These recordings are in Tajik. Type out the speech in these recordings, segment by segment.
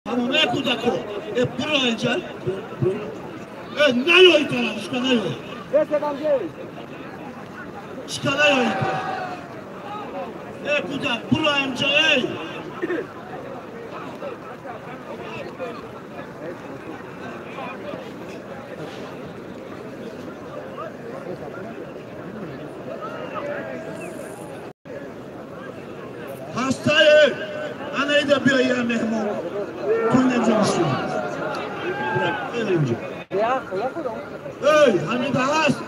Тамоме кӯдако. Э буро инҷа. Э наёй тараф, шка наёй. Шка наёй тараф. Э кӯдак, буро инҷа, эй. Ҳастае, ана ида биё я меҳмон. Ту инҷа бишин. Инҷа. Эй, ҳамида ҳаст?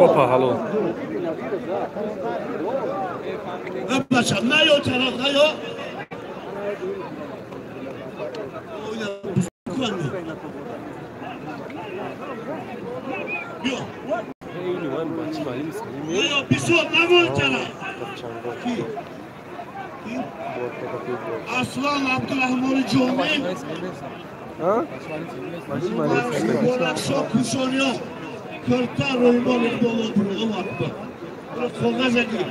Опа, ҳало. Бача, наё тараф, наё. Биё. Наё, бисёр намон тараф. Ки? Аслан Абдурахмони Ҷомӣ. Муборакшо Кушониён. Кирта рӯймол Иқбол обрӯ. Аллоҳ акбар. Буро коғаза гир.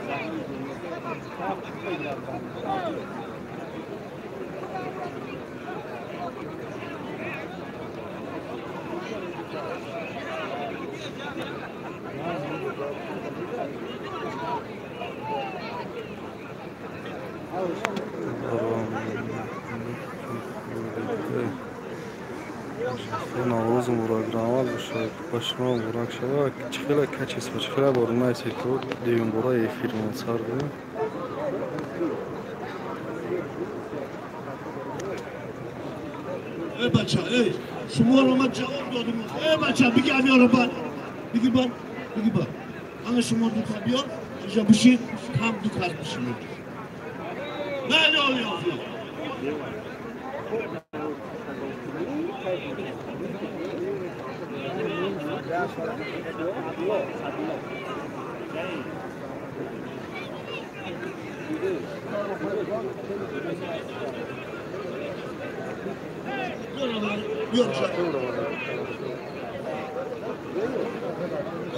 Наврӯз муборак, раҳмат бошад, ба шумо муборак шавад. Чӣ хела качество, чӣ хела борунайсе ки дуюмбора эфирмон сар додем. Эй бача, эй, шуморо ман ҷавоб додум. Эй бача, биги амёро бар. Биги бар, биги бар. Ана шумо дута биёр, инҷа бишин, ҳам ду кас бишинед. Не, не, не.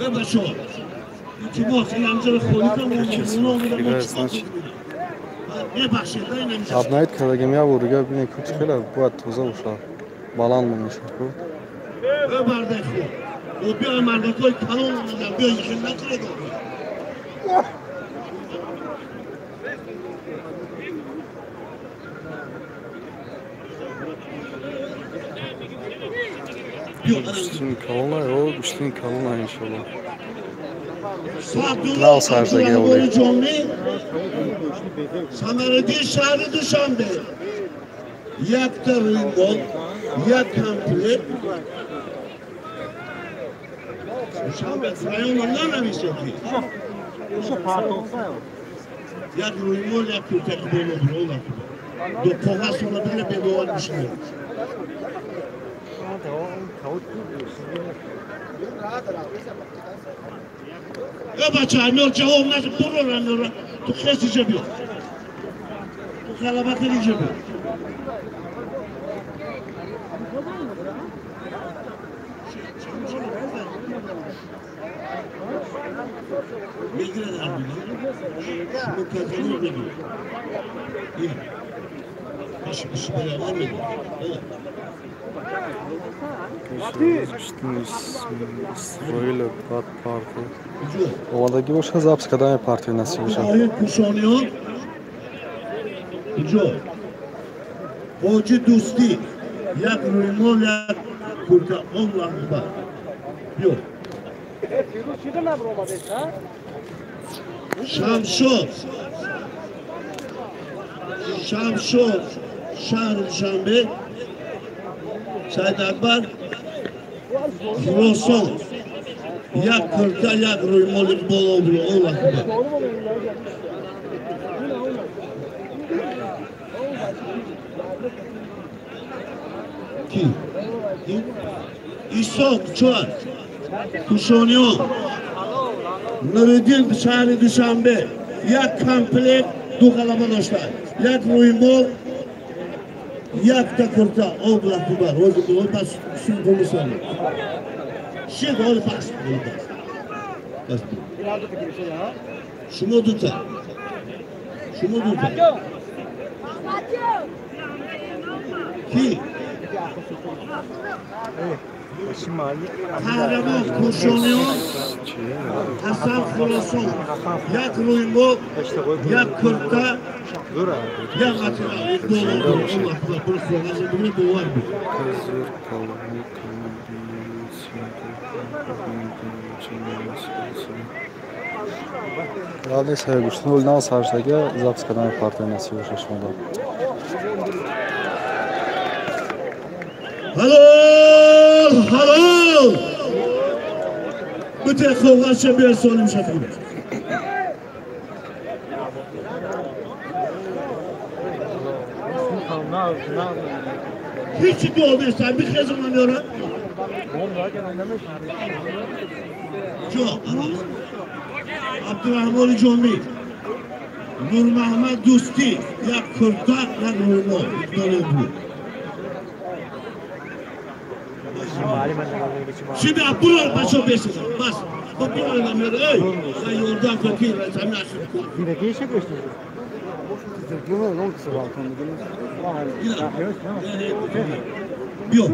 Эй бачо, илтимос, ин ҳамҷаро холӣ кун, Обновить кардагим я бор дига бинед ку чӣ хела бояд тоза бошад, баланд монашад ку. Эй бардаи хуб, биё мардакҳои калон омадан, биё ихел накунед. Гӯштини калона, о гӯштини калона иншолло. Нав сарзаги олӣ. Самарадин шаҳри Душанбе. Якта рӯймол, як комплект. Душанбе района нанависед. Як рӯймол, як куртаки боло буро. Ду коғаз сола бина бебовар мешавад. Э бача, амёр ҷавоб надо, буро амёра. Ту хес иҷа биё. Ту халабатар иҷа биё. Мегирад арбина. Шумо каталог мегиред. Баш, баш, мегирад. Гӯштини Исроила бад партия. Омадагӣ бошад, запись кардани партия насиб бошад. Кушониён куҷо? Ҳоҷи Дӯстӣ. Як рӯймол, як курта. Аллоҳ акбар. Биё. Шамшод. Шамшод шаҳри Душанбе. Саид Акбар Хуросон. Як курта, як рӯймол Иқбол обрӯ. Аллоҳ акбар. Ки? Исо чор. Кушониён. Нуриддин шаҳри Душанбе. Як комплект ду ғалаба доштанд. Як рӯймол, якта курта. Аллоҳ акбар. Ҳозир бас сум пул мисолед. Шид ҳоли бас, ҳоли бас. Бас шумо дута. Шумо дута. Ки? Қаҳрамон Кӯшониён, Ҳасан Хуросон, як рӯймол, як курта, як материал. Бовар буд. Ладно, саягӯш 09 ага запись кардани партия насиб шашмода. Halol, halol! Бите коғазша биёр солим шафиқ. Ҳеҷ дуо нестам, бихезам намеёрам. Ҷо, Абдураҳмони Ҷомӣ, Нурмаҳмад Дӯстӣ, як курта, як рӯймол, иқдори буд. Şimdi Abdullah başa beşidir. Bas. Bu bir oynamıyor. Ey! Sen yoldan fakir. Sen nasıl? Yok.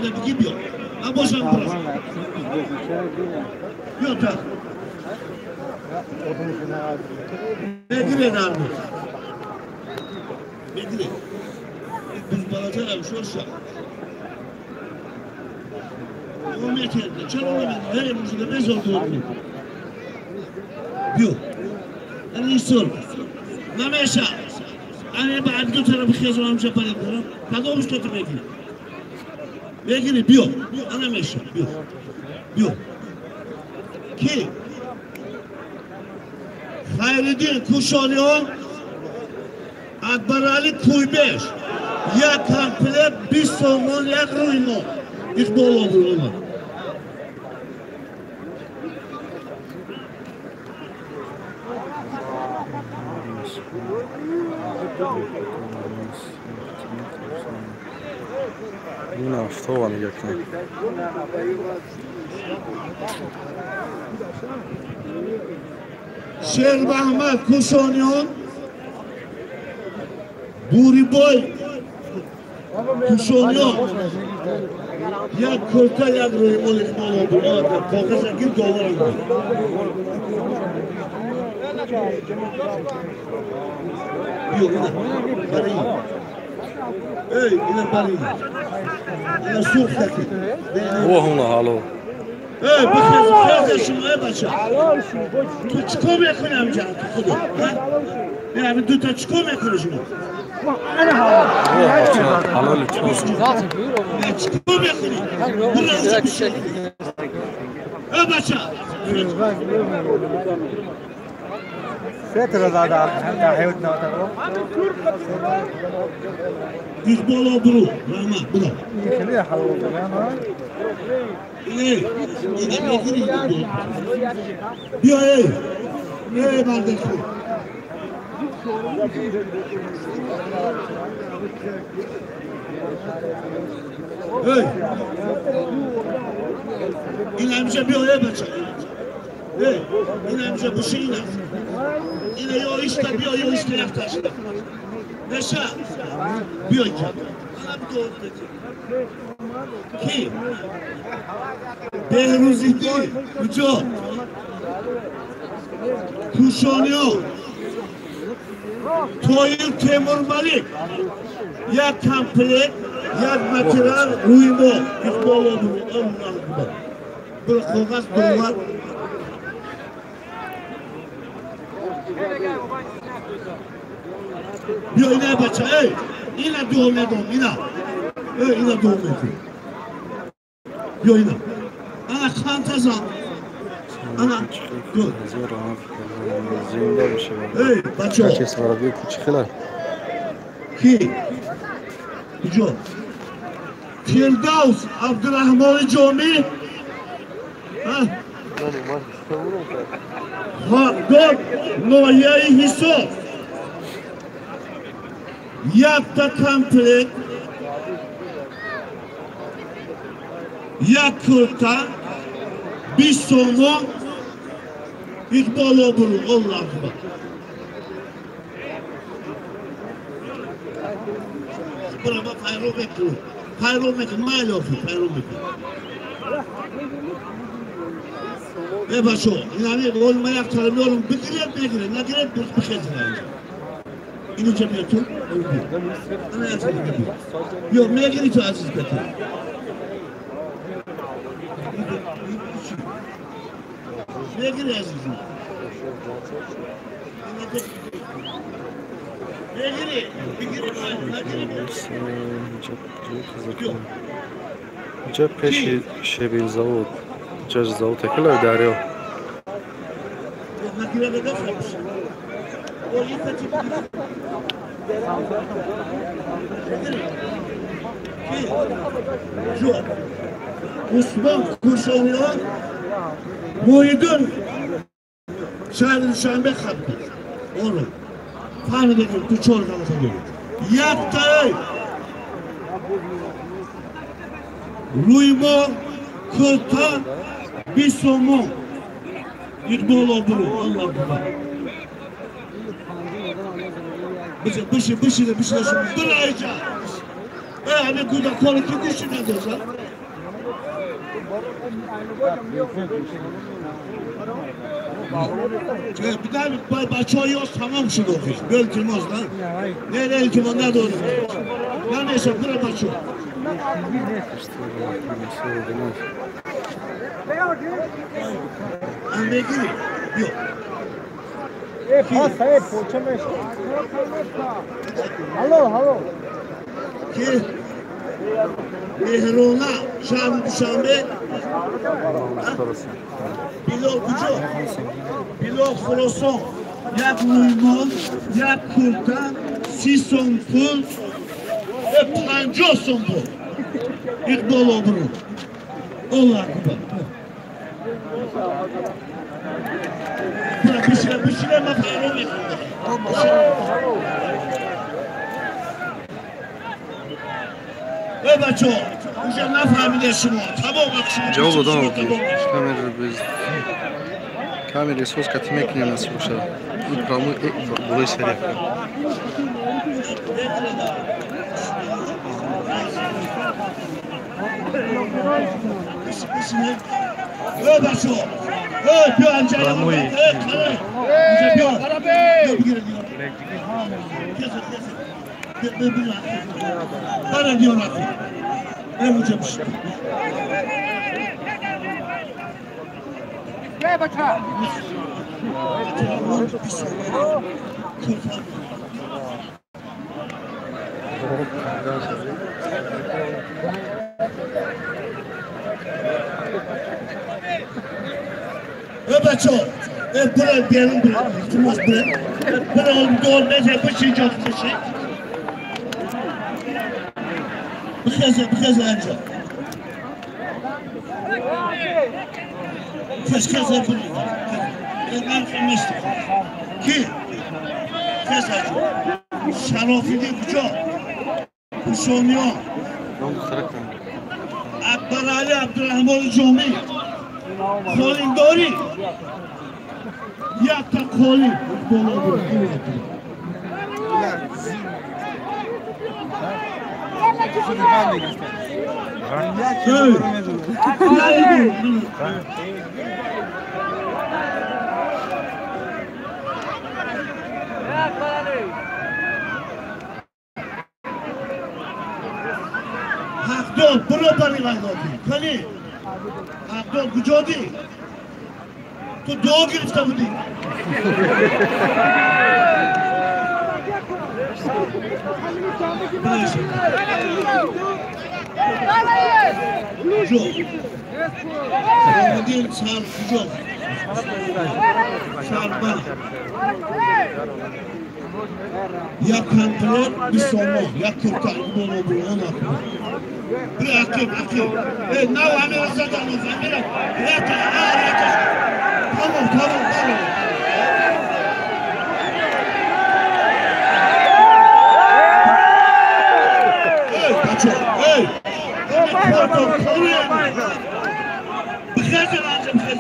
Ne gibi yok. Ha boşan burası. Yok da. Ne dire abi? Ne dire? Biz balaca abi şu aşağı. Чаро намедонам? Мужика безор дорад. Биё. Ани сур. Намеша. Ани баъд ду тараф хезонам чапари дорам. Кадомш то ту мегирӣ? Мегирӣ, биё. Ана меша. Биё. Биё. Ки? Хайриддин Кушониён, Акбарали Куйбеш. Як комплект 20 сомон, як рӯймол. Иқбол обрӯ. Ин автова нигоҳ кунед. Шермаҳмад Кушониён, Бурибой Кушониён, як курта, як рӯймол, иқбол обрӯ. Коғаза гир доллар. Биё, ина, бари. Эй, ина бари. Ина сурх таки. Воҳуна ҳало. Эй, бихез, хеза шумо, эй бача. Ту чӣ кор мекунӣ ҳамҷа, ту худо? Не, ҳамин дута чӣ кор мекунӣ шумо? Ҳалоли чӣ? Не, чӣ кор мекунӣ? Бура уҷа бишин. Эй бача. Иқбол обрӯ, раҳмат, бура. Эй, ина мегирӣ иқбол. Биё, эй. Эй, марди хуб. Эй. Ина ҳамиша биё, эй бача. Эй, ина ҳамиша буши ина. Ина ё ишта биё, ё ишта якташта. Неша. Биё инҷа. Ана бидор бети. Ки? Беҳрӯзиддин, куҷо? Кушониён. Тоир Темурмалик. Як комплект, як материал рӯймол. Иқбол обрӯ. Аллоҳу акбар. Бир коғаз доллар. Биё ина бача, эй! Ина дуо медом, ина. Эй, ина дуо мекун. Биё ина. Ана қантазан. Ана, биё. Зинда бошед. Эй, бачо. Чӣ хела? Ки? Куҷо? Фирдавс Абдураҳмони Ҷомӣ. Ҳақдор ноҳияи Ҳисор. Якта комплект, як курта, 20 сомон Иқбол обрӯ. Аллоҳ акбар. Бара ма файро мекунам. Файро мекунам. Майли охи файро мекунам. Э бачо, инами ол ма як тараф меорам, бигиред мегиред, нагиред бихезед. Инو ча биё ту? Ана як тараф биё. Биё мегири ту азиз кати. Мегири азизим. Мегири, бигири нагири. Инҷа пеши шебинзавод, ҷа завод такилай дарё. Усмон Кушониён Муҳиддин шаҳри Душанбе хат ору фаҳмида ки ту чор тамоша дорӣ. Яктаи рӯймо курта 20 сомон Иқбол обрӯ. Аллоҳ акбар. Биши биши биши бираиҷа. Э ҳамин кӯдакҳоро ки гӯшти надозад? Бачаҳо ёз тамом шуд охи. Биё илтимос, на? Не, не, илтимос надорем. Намеша, бира бачо. Ан мегири? Биё. Ки? Меҳрона шаҳри Душанбе. Билол куҷо? Билол Хуросон. Як рӯймол, як курта, 30 сом пул, 50 сом пул. Иқбол обрӯ. Аллоҳ акбар. Бишина, бишина, ман файро мекунам. Э бачо, уже нафаҳмида шумо. Тамом шумо. Ҷавоб додам ки камера без камера соз кати мекунем насиб бошад. Ин прямой болои серия. Э бачо, э биё анҷа. Прямой. Биё. Биё. Бара биё рафи. Э муҷа биши. Э бачо, э бира берун бира. Илтимос бира. Бира дор неча биши ҷо биши. Бихеза, бихеза анҷа. Хез, хеза бира. Нархи нест. Ки? Хез анҷа. Шарофиддин куҷо? Кушониён. Акбарали Абдураҳмони Ҷомӣ. Қолиндорӣ. Якта қолин. Боло бур. Ҳақдор, биро бари ғайроти. Кани? Ҳақдор куҷо дӣ? Ту дуо гирифта будӣ. Куҷо? Саломиддин сар куҷо? Сарбар. Як комплект 20 сомон, як курта, боло бур, он акбар. Бира акиб, акиб. Э, нав амира задан, амира. Рата, рата. Тамом, тамом, тамом. Эй, бачо, эй! Бихезен анҷа, бихезен.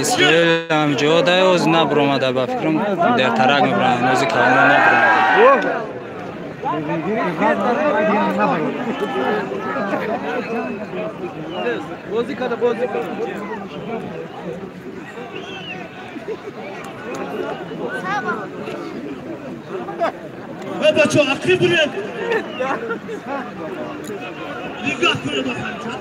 Исроил ҳамҷо даёз набуромада, ба фикрам дертарак мебуранд, нози калоно набуромада. Бачо, ақиб буред. Нигоҳ кунед оханча.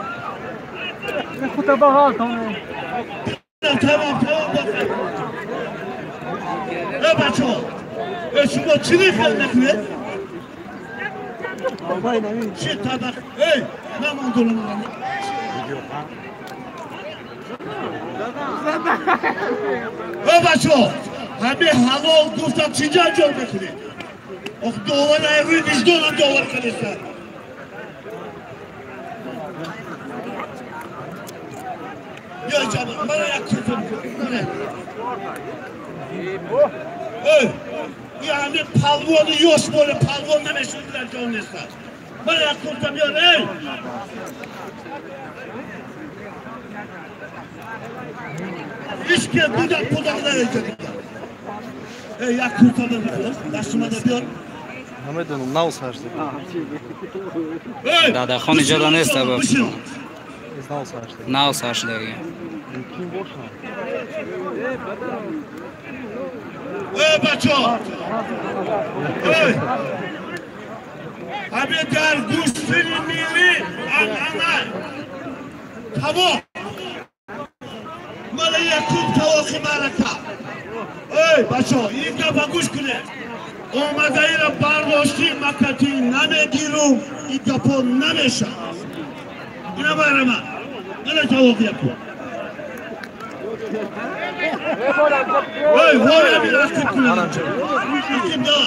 Тамом, тамом бахайр. Э бачо, э шумо чӣ мехел мекунед? Чӣ табақ? Эй, намондолам. Э бачо, ҳами ҳалол гуфтам чӣ ҷанҷол мекунед? Ох, довар рӯи виҷдонам довар кардеста. Биё ҷама, мана як курта бикун. Эй, ин палвони ёш бола палвон намешуд дар ҷон неста. Мана як курта биёр, эй! Ҳеч ки будак будак нареҷа. Эй, як курта бикун, дастумада биёр. Намедонам, нав сар шуда. Дадахон иҷода нест, ба нав сар шуда. Нав сар шудаги. Мумкин бошад. Эй бачо! Эй! Ҳами дар гӯштини миллӣ анъана тавоқ. Мана якум тавоқи маърака. Эй бачо, ин гапа гӯш кунед. Омадаиро бардоштӣ макатӣ намегирум, ин гапо намешавад. Ина барама. Мана тавоқ якум. Эй, воля ми рақиб кунам. Ақиб да.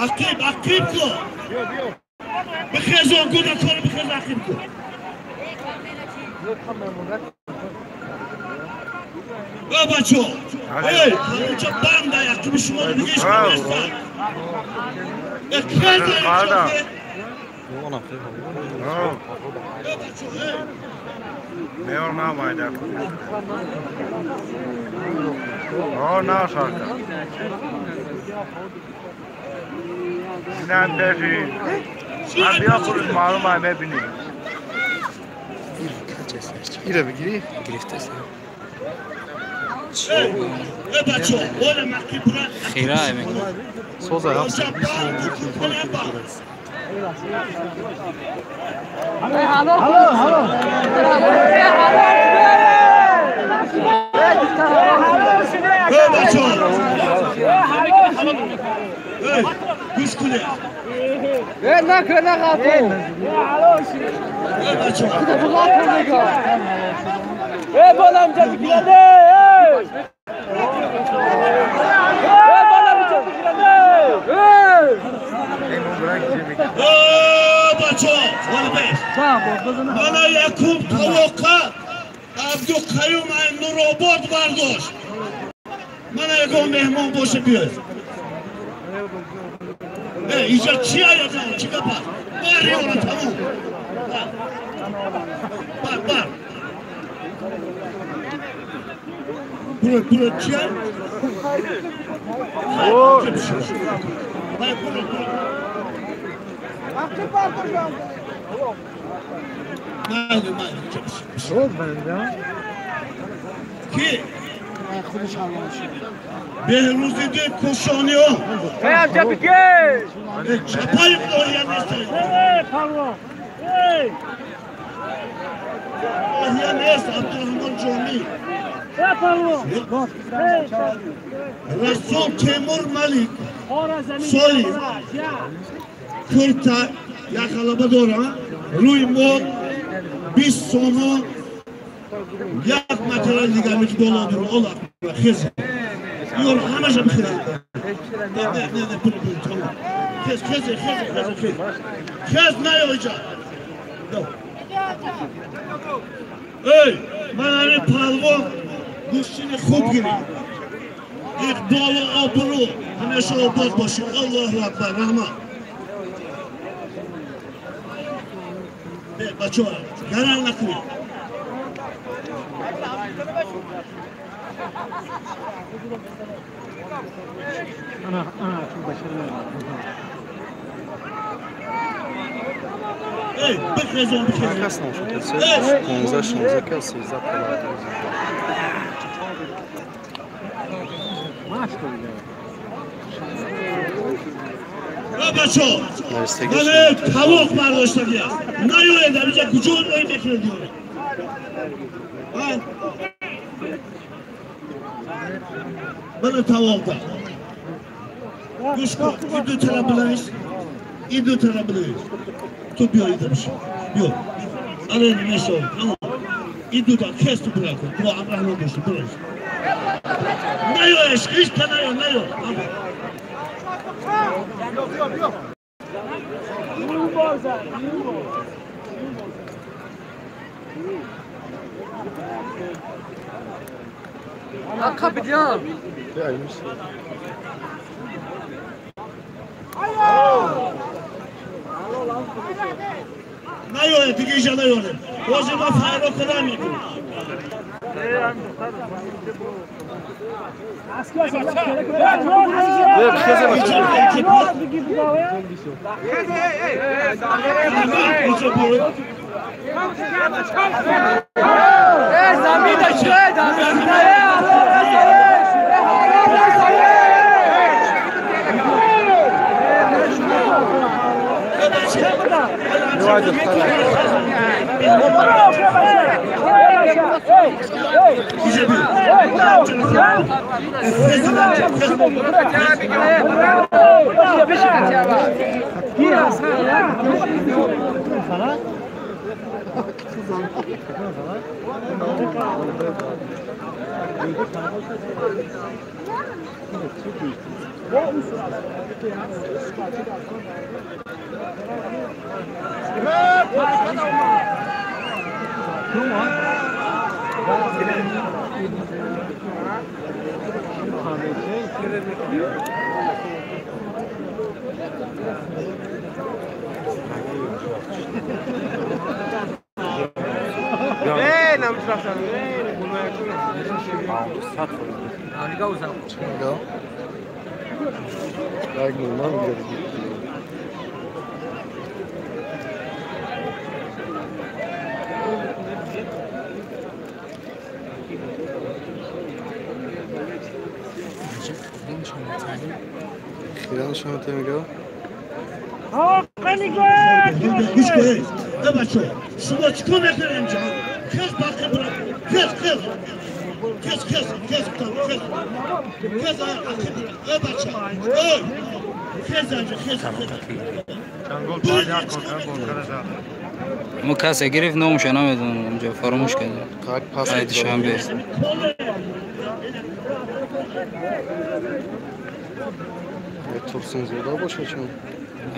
Ақиб, ақиб кун. Бихезон гуна кор бихез ақиб кун. Э бачо, эй, ҳамонҷа банда ақиби шуморо дига ҳеч кас неста. Э хеза инҷо. Э бачо, эй. Меор намайда. О, нашарка. Инам пеши. Ман бия худаш маълум ай мебинӣ. Ира бигирӣ? Гирифтаст. Э бачо, ола мақиб бура. Хира мекунад. Соза ҳафт. Алло, алло. Э бачо. Эй, гӯш кунед. Э накунад ғафу. Э бачо. Э болам ҷабикиранде. Эй! Э болам ҷабикиранде. Эй! Э бачо, валбеш. Мана якум тавоқа Абдуқаюм ай Нуробод бардошт. Мана ягон меҳмон боша биёд. Э, инҷа чи аягон, чӣ гап аст? Бар ёра тамом. Бар, бар. Буро, буро, чи ай? Бар, буро, буро. Майли, майли, ки? Беҳрӯзиддин Кушониён. Чапаи оҳия нест. Оҳия нест, Абдурраҳмон Ҷомӣ. Расул Темур Малик Соиб курта як ғалаба дорам. Рӯи мол 20 сомон як материал дигар меки боло буро. Ола хез. Ёр ҳамаша бихез. Не, не, не, не, бур, бур, тамом. Хез, хез, хез, хез, хез. Хез наёйҷа. Эй, ман ҳамин палвон гӯштини хуб гирифт. Иқболу обрӯ ҳамеша обод бошед. Аллоҳу акбар, раҳмат. Бачаҳо, гаранг накунед. Эй, бихезон, бихезон. Кас намошад, 15, 16 кас, 13 палата. Бачаҳо, ман тавоқ бардоштагиам. Наёед, инҷа куҷо ой мекунед ёре? Мана тавоқда. Гӯш кун, ин ду тараф билавис. Ин ду тараф билавис. Ту биё ида бишин. Биё. Ана мешав. Ин ду тараф хес ту бира кун. Ту ҳамроҳ боши, бирас. Наёеш, ҳеҷ ка наё, наё. Наёе, дига иҷа наёре. Ҳозир ман фарро кадам мекунам. Шумо чӣ кор мекунед инҷо? Хез бақи бира. Хез, хез. Хез, хез, хез, хез. Хез ақи бира. Эй бача. Эй. Хез инҷо, хез, хез. Мо касе гирифт номашо намедонам, онҷо фаромӯш кардам. Ай Душанбе. Турсунзода бошад чун?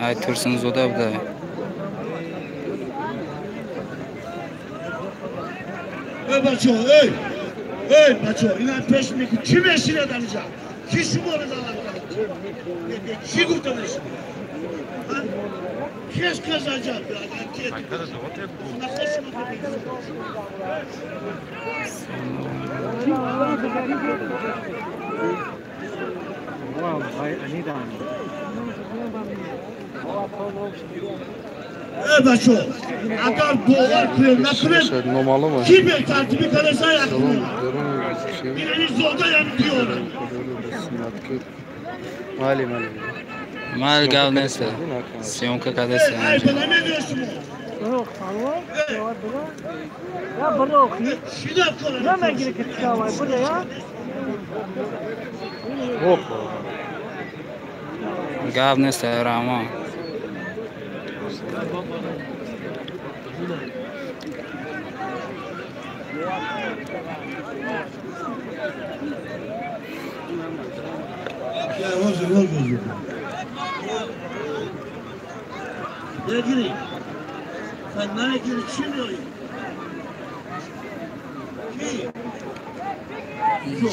Ай Турсунзода буда. Эй бачаҳо, эй! Эй бачаҳо, ина пеш мекун. Чӣ мешинад инҷа? Ки шуморо залал кард? Чӣ гуфта мешинад? Хез, хез инҷа. Эй бачаҳо, агар бовар кунед накунед, ки бетартибӣ кардаса як кунед. Ин зодаям биёрад. Мал гап нест. Съёмка кардест. Ай, бала медонед шумо? Гап нест, Раҳмон. نگیری نگیری چی میاری؟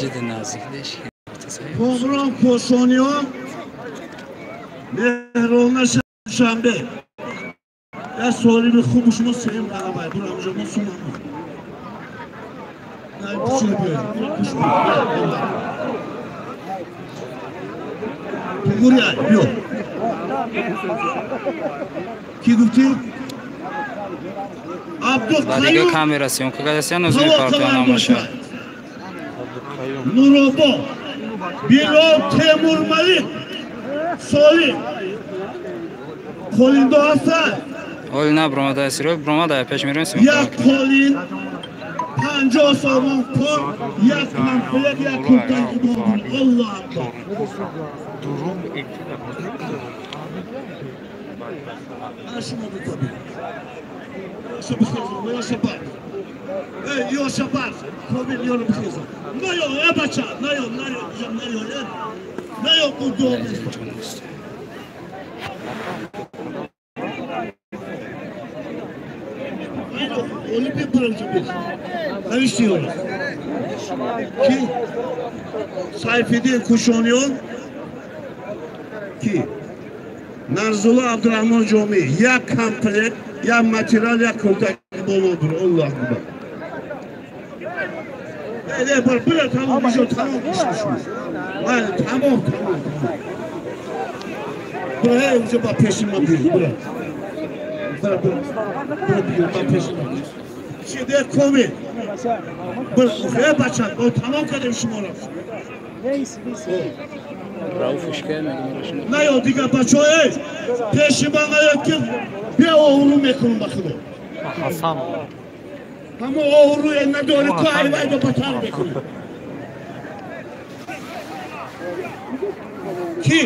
جد نزدیک دش Komron Kosonyon Mehronla Şambe Ya sohribi خوب شما سیم قلبای برو همونجا ما سومم نه پوشی بیاری پوشی بیا کی گفتی؟ با دیگه کامرا съёмка кардасиян озуни партия намоша Нуробо Билол Темурмалик Солим Қолиндо ҳастанд оли на бромада Исроил бромада пеш мерем як қолин 50 сомон пул як комплект як куртак Аллоҳ акбар Ki Sayfiddin Kuşonyon ki Нарзулло Абдурахмон Ҷомӣ як комплект, як материал, як куртак боло бур. Аллоҳ акбар. Не, бар бира тамом шуд, тамом шуд. Майли тамом, тамом. Бира, эй, унҷо ба пеши ма бир, бира. Бира, бира. Бира, бир, ба пеши ма. Чи де коми? Бира, эй бача, о тамом кардем шуморо. Наё дигар бачаҳо, эй, пеши ман наёд ки беобрӯ мекунам ба худо. Ҳасан. Ҳамо обрӯе надорӣ ку айвайда батар мекунӣ. Ки?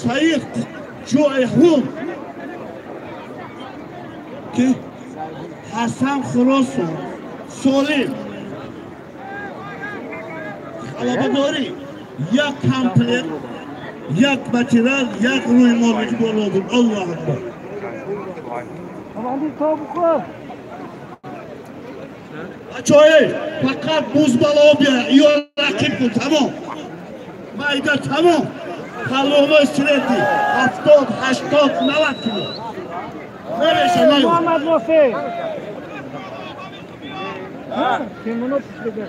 Саид Ҷойҳун. Ки? Ҳасан Хуросов. Солим. Алабадорӣ як комплект, як материал, як рӯймол боло буд. Аллоҳ акбар. Бачаҳо, фақат бузбало бия, ё рақиб кун, тамом. Майда тамом. Палвонои средний 70, 80, 90 кило. Намеша, наё. Муҳаммад Нофе. Кимоно пӯшида.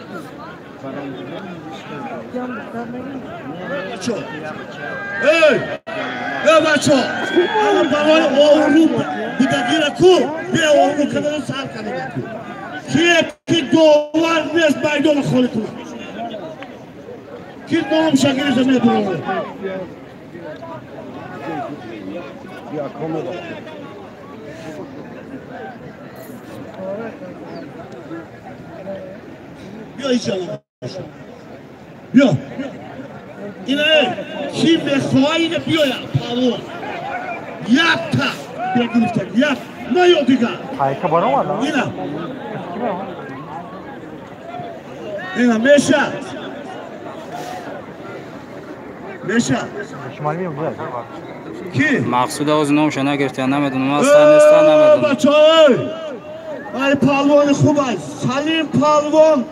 Бачо. Эй! Эй бачо! Ана барои обрӯ будагира ку, беобрӯ кардану сар карда ку. Кие ки довар нест майдонро холӣ кунад. Ки номша гирифта мебурад. Биё иншалло. Биё. Ина ки мехоҳад ина биёяд палвон. Якта бия гирифта, як наё дигар. Пайка баромад? Ина. Ина меша. Меша. Ки? Мақсуд оз номша нагирифта, намедонам, аста неста намедонам. Бачаҳо, ай палвони хуб аст. Салим палвон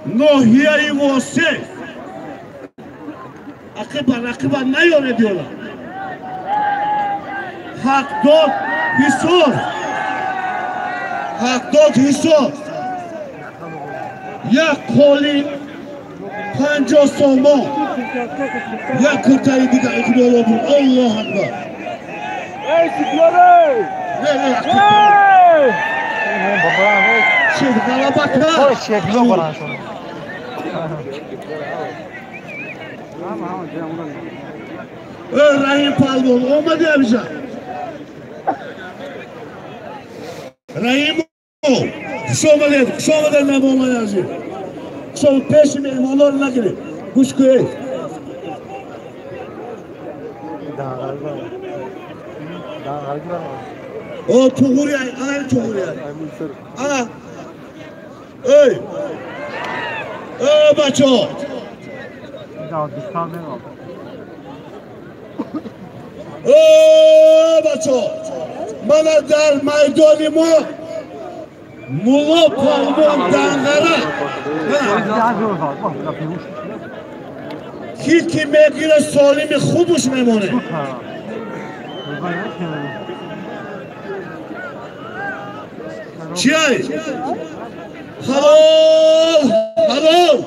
ноҳияи Восеъ. Ақиба рақиба наёред ёла. Ҳақдод Ҳисор. Ҳақдод Ҳисор. Як қолин 50 сомон. Як куртаи дигар иқболо буд. Аллоҳ акбар. Эй, сиплоре! Не, не, шуд ғалаба кард. Эй, Раҳим палвон, омадӣ ҳамиша? Раҳимо, хуш омадед, хуш омадед меҳмонони азиз. Хуш омадед, пеши меҳмонро нагиред. Гӯш кунед. О, туғури ай, ана туғури ай. Ана. Эй! Бачаҳо, бачаҳо, мана дар майдони мо мулло Палвон Данғара ки ки мегира солими хубуш мемонад. Чиай? Ҳалол, ҳалол.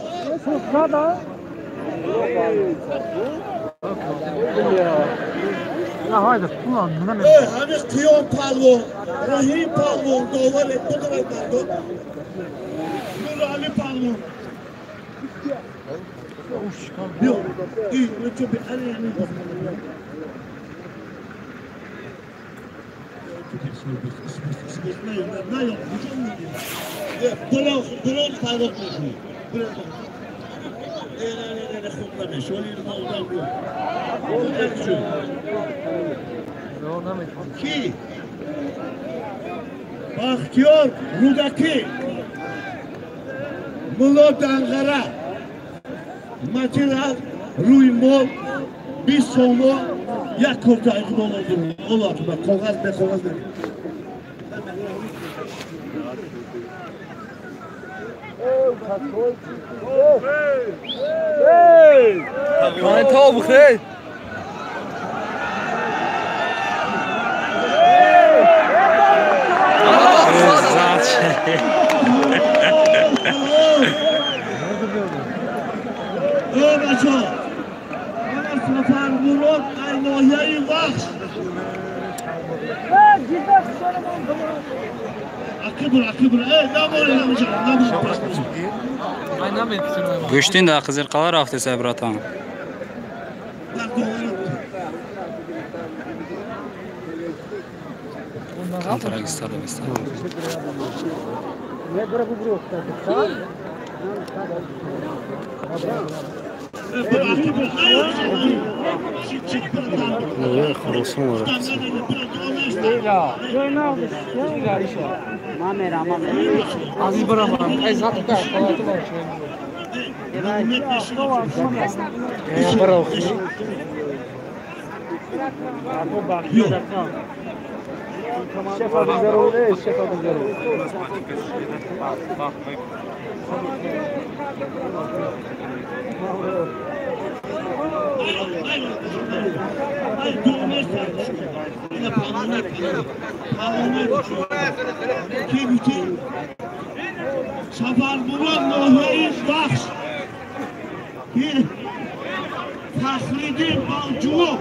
Ҳамин Қиём Палвон, Раҳим Палвон, доваре будрад мардум. Нурали Палвон. Биё, ки Бахтиёр Рӯдакӣ, Мулло Данғара, матира рӯймол 20 сомон, як корта иқбол обрӯ. Аллоҳ акбар, коғаз бе коғаз бе. Бачаҳо, мана Сафармурод ай ноҳияи Вахш. Акибр, акибр, наморе, наморе. Гӯштин дар Қизилқалъа рафтесай, братан. Камтарак истада бистад. Хуросон рафтесай. Сафармурод ноҳияи Вахш, Фахриддин Балҷувов,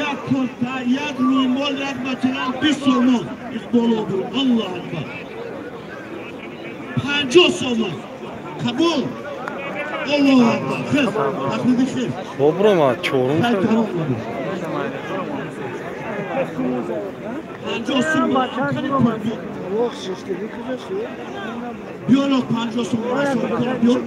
як курта, як рӯймол, як материал 20 сомон иқбол обрӯ. Аллоҳ акбар, 50 сомон қабул. Аллоҳ акбар, хез Фахриддин, хез. Обрӯ чорум шуд. 50 сомон биёро, 50 сомон биёр.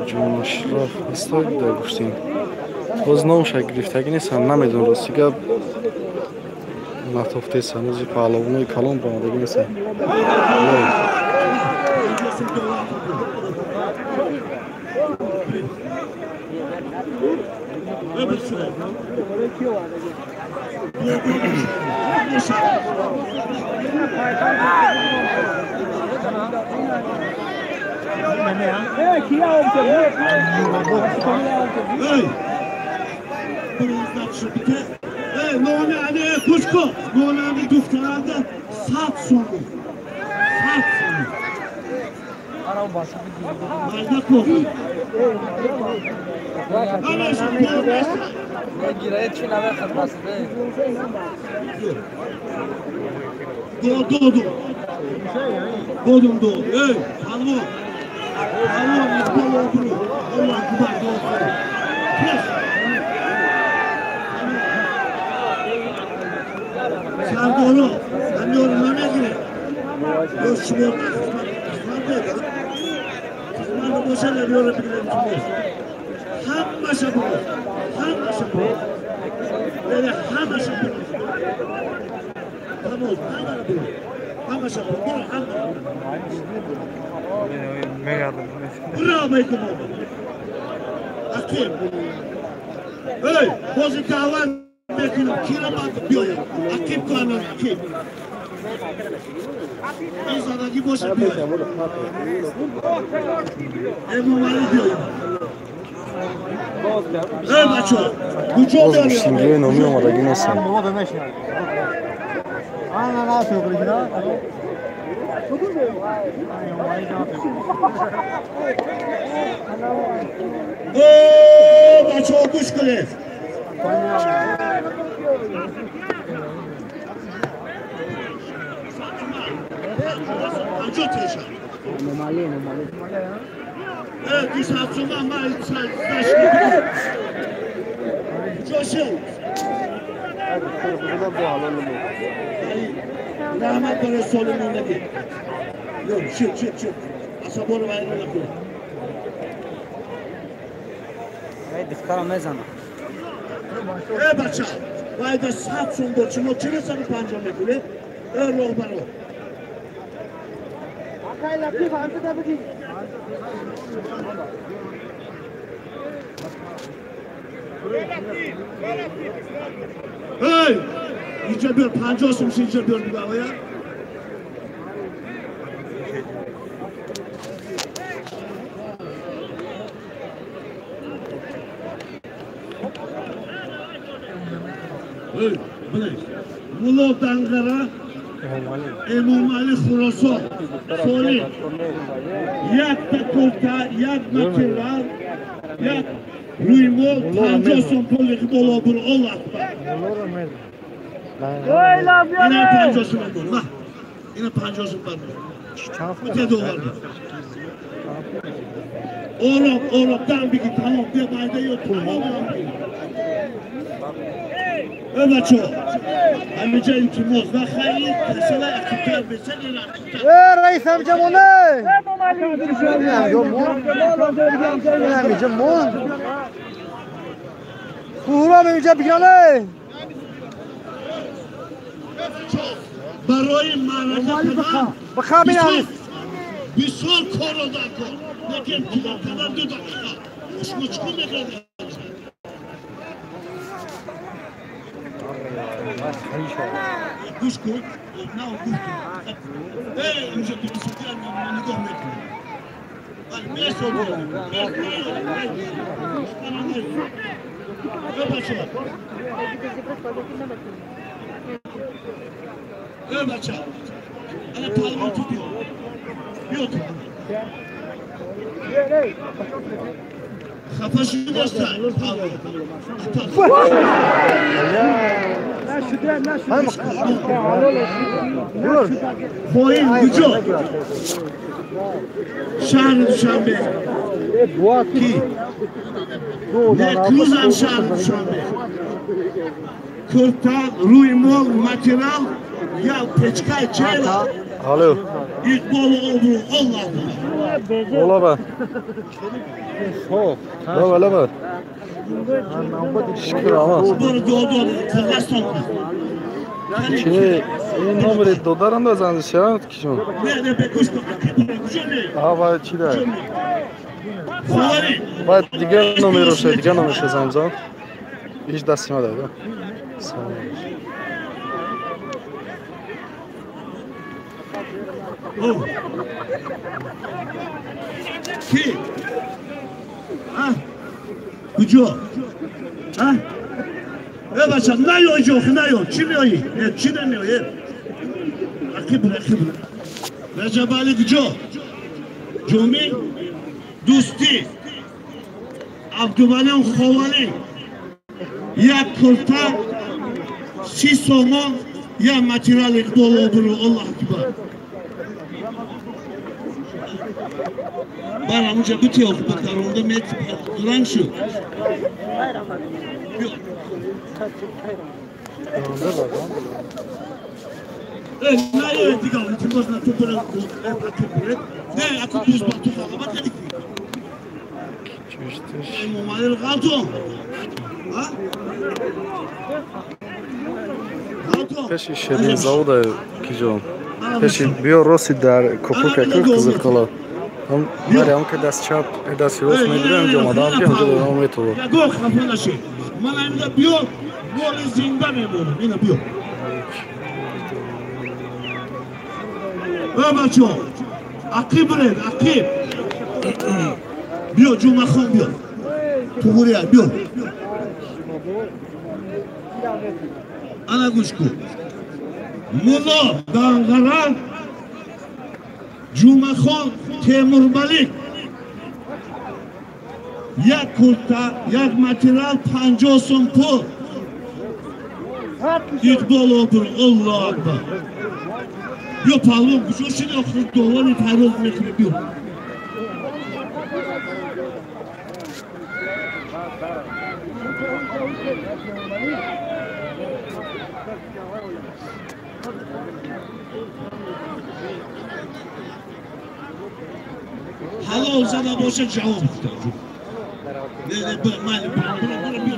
Ҷонашраф истод дар гӯштин. Боз номша гирифтагӣ нестам, намедонам рости гап. Натофтест ҳанӯзи паҳлавонои калон баромадагӣ нестанд. Гӯш кун, монанди духтаранда 100 сомон, 100 сомон. Марда кофи. Додум, додум, ду. Эй, палвон. Аллоҳ иқбол обрӯ. Аллоҳ акбар дуо. Сардоро, ҳамёро намегиред. Ё шумо хизмат бошад, ҳамёро бигирем тумоз. Ҳамаша буро, ҳамаша буро. Яъне ҳамаша буро. Тамом, ҳамаро буро. Ҳамаша буро, буро ҳамаро. Буро мекунам. Аким. Эй, бози даъват мекунам, кира бад биёяд. Аким кунам, аким. Ин задагӣ бошад биёяд. Эмомалӣ биёяд. Эй бачаҳо, куҷо Боз биёяд? гӯштингиҳои номӣ омадагӣ нестанд. Эй бачаҳо, гӯш кунед. Rahmat барои соли мондагӣ. Ё, чиқ, чиқ, чиқ. Асаборо вайрон накун. Духтарам мезанам. Э бача, вайда 100 сум бо шумо чиро 150 мекунед? Э роҳбаро. Эй, инҷа биёр 50 сум, инҷа биёр бигӯя. Эй, биле. Мулло Данғара, Эмомалӣ Хуросон, Солӣ. Якта курта, як материал, як рӯймол, 50 сум пул иқбол обрӯ, Аллоҳ акбар. Ина 50 сум бур, ма. Ина 50 сум бар. Бите доллар. Ором, ором, дам бигир, тамом, бия майда ё тамом дам бигир. Эй бачаҳо, ҳамиҷа илтимос, ва хайр, касала ақибтар бесен, ин ақибтар. Э, раис ҳамиҷа монда! Ҳамиҷа мон. Куҳура ҳамиҷа бигиране! Барои маърака кардан Баха бинам. бисёр корро дар кор. Лекин китоб кардан 2 дақиқа. Шумо чӣ кор мекунед? Гӯш кун, на гӯш кун. Эй, инҷа бисёр нигоҳ мекунем. Вале месобо. Эй бача. Эй бача. Ана палвон ту биё. Биё ту. Хафа шудааст палвон. Хоин куҷо? Шаҳри Душанбе. Ки? Некрӯзам шаҳри Душанбе. Курта, рӯймол, материал, як печкаи чайла. Алло. Иқболу обрӯ, Аллоҳ акбар. Ола ба. Лаба, лаба. Шукр, амаз. Бори дуо дод, қирғизстон. Чи ин номери додарам да занзишам кишон? Не, не, бегӯш кун, куҷо не? А ва чи да? Ховарӣ. Ва дигар номероша, дигар номерша замзам. Ҳеҷ дасти ма да. Салом. Ки? А? Куҷо? А? Э бача, наёй ҷо, наёй. Чӣ меоӣ? Э, чӣ намеоӣ? Ақиб, ақиб. Раҷабалӣ куҷо? Ҷомӣ? Дӯстӣ. Абдувалиам Ховалӣ. Як курта, 30 сомон, як материал иқбол обрӯ, Аллоҳ акбар. Бар ҳамунҷа битиёх ба даронда мет дуранг шуд. Не, дигар илтимос на ту бира не, аку дӯст ба ту хабар кардӣ. Эмомалӣ ғалтон. Пеши Ширинзавода киҷо? Пеши биё рости дар Копука ку Қизилқала. Ҳам бари ҳам ки даст чап, дасти рост мегирам, инҷо омадам ки ҳамҷо дорам метобам. Ягон хафа нашед. Ман ҳаминда биё, моли зинда мемонам. Ина биё. Э бачо, ақиб биред, ақиб. Биё Ҷумъахон биё. Туғурия биё. Ана гӯш кун. Мулло Данғара, Ҷумъахон Темурмалик. Як курта, як материал 50 сом пул. Иқбол обур, Аллоҳ акбар. Биё паҳлавон куҷо шуди охир довари парвоз мекунӣ биё. Ҳалол зада бошад ҷавоб гуфтам. Не, не, майли, бира, бира, биё.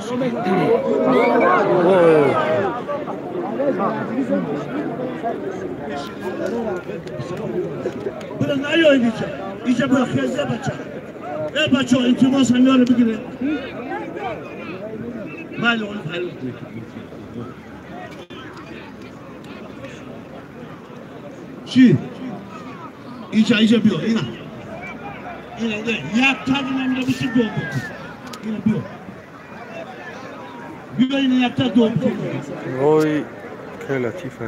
Бира наёй иҷа. Иҷа бира хезе бача. Э бачо, илтимос ҳамёро бигиред. Майли, он файрӯз мекунем. Чӣ? Иҷа, иҷа биё, ина. Ина, не, як таги намеда биши биё. Ина биё. Биё ина якта дом кун. Ой, ки латифа.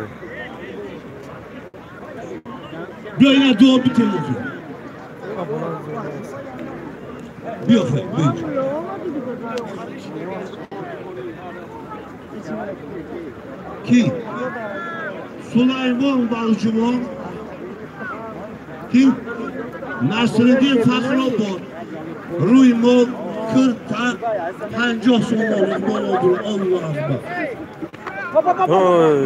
Биё ина дом битем. Биё хай, биё. Ки? Сулаймон Балҷумон. Ки? Насриддин Фахробод. Рӯи мол кирта 50 сомон иқбол обур. Аллоҳ акбар. Ой.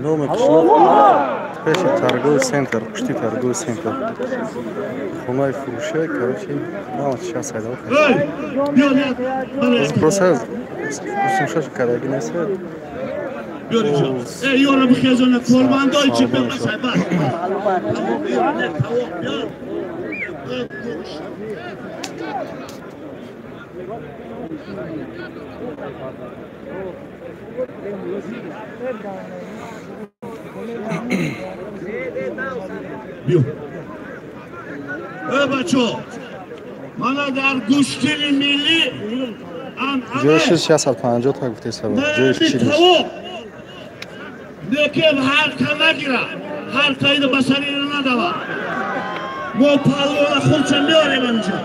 Номи қишлоқ пеши торговый центр, пушти торговый центр. Хонаи фурӯшия, короче, ман сейчас сайдав. Эй, биё Просто усумшаш кардаги нест. Биё инҷо. Эй, ёра бихезона кормандои чӣ бимасай бас. Тамом биё, не, тамом биё. Биё. Эй бачо, мана дар гӯштини миллӣ Ҷои 650 та гуфте сабаб. Ҷои чилиш. Лекин ҳар ка нагира, ҳар каида ба сарира надава. Мо паҳлавона худша меорем анҷа.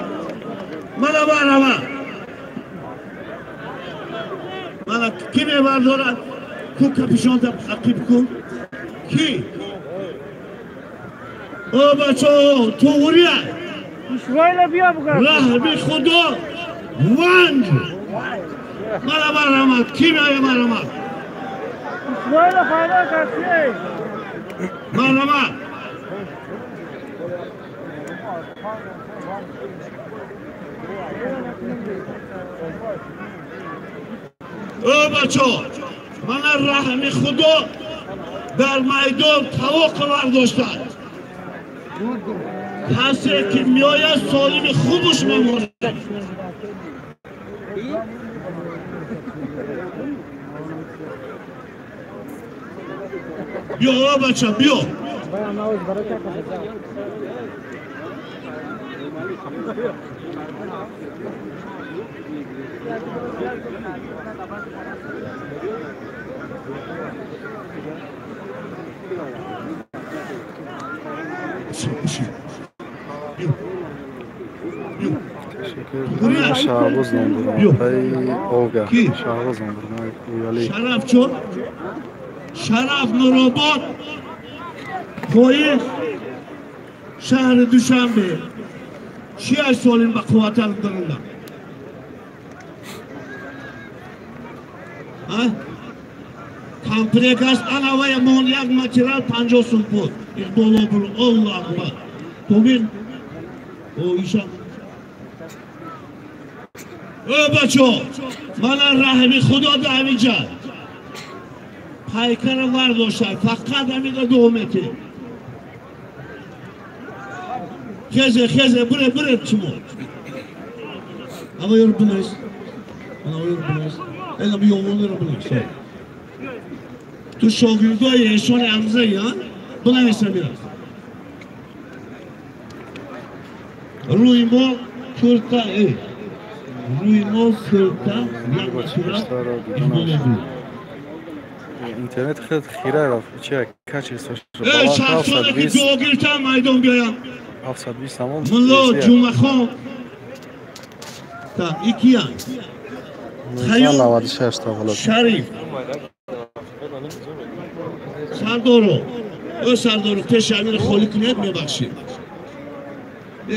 Мана барама. Мана ки мебардорад? Ку капишонта ақиб кун. Ки? О бачо, туғурия. Исроила биё бугар. Раҳми Худо ванҷ. Мана барама, ки мебарама? Исроила файда кард. Барама. О бачо, мана раҳми Худо дар майдон тавоқ бардоштад. Касе ки меояд солими хубаш мемонад. Биё о бача, биё. Биё. Биё. Шаҳбоз ном дорам. Пай Олга. Шаҳбоз ном дорам. Уяли. Шараф чун? Шараф Нуробод. Хоиш шаҳри Душанбе. Чӣ солим ба қувватар дарунда? Комплект аст, анавая мон як материал 50 сум буд. Иқбол обру, Аллоҳу акбар. Тубин, о иша. Э бачо, мана раҳми Худо да ҳаминҷа. Пайкара вардошта, фақат ҳаминда дуо метем. Хезе, хезе, буре, буре чумо. Ава ёр бинес. Ана ёр бинес. Эна биёвонро бинес. Ту шогирдои эшони Ҳамзаи, бинависа бирас. Рӯи мо курта, рӯи мо курта, интернет хеле хира рафт. Чи качество шахсоне ки дуо гирифтан майдон биёянд. 720 сомон. Мулло Ҷумъахон та икиян. Хайём 96 та ҳолат. Шариф. Сардоро. Ё сардоро пеш амир холӣ кунед мебахшед.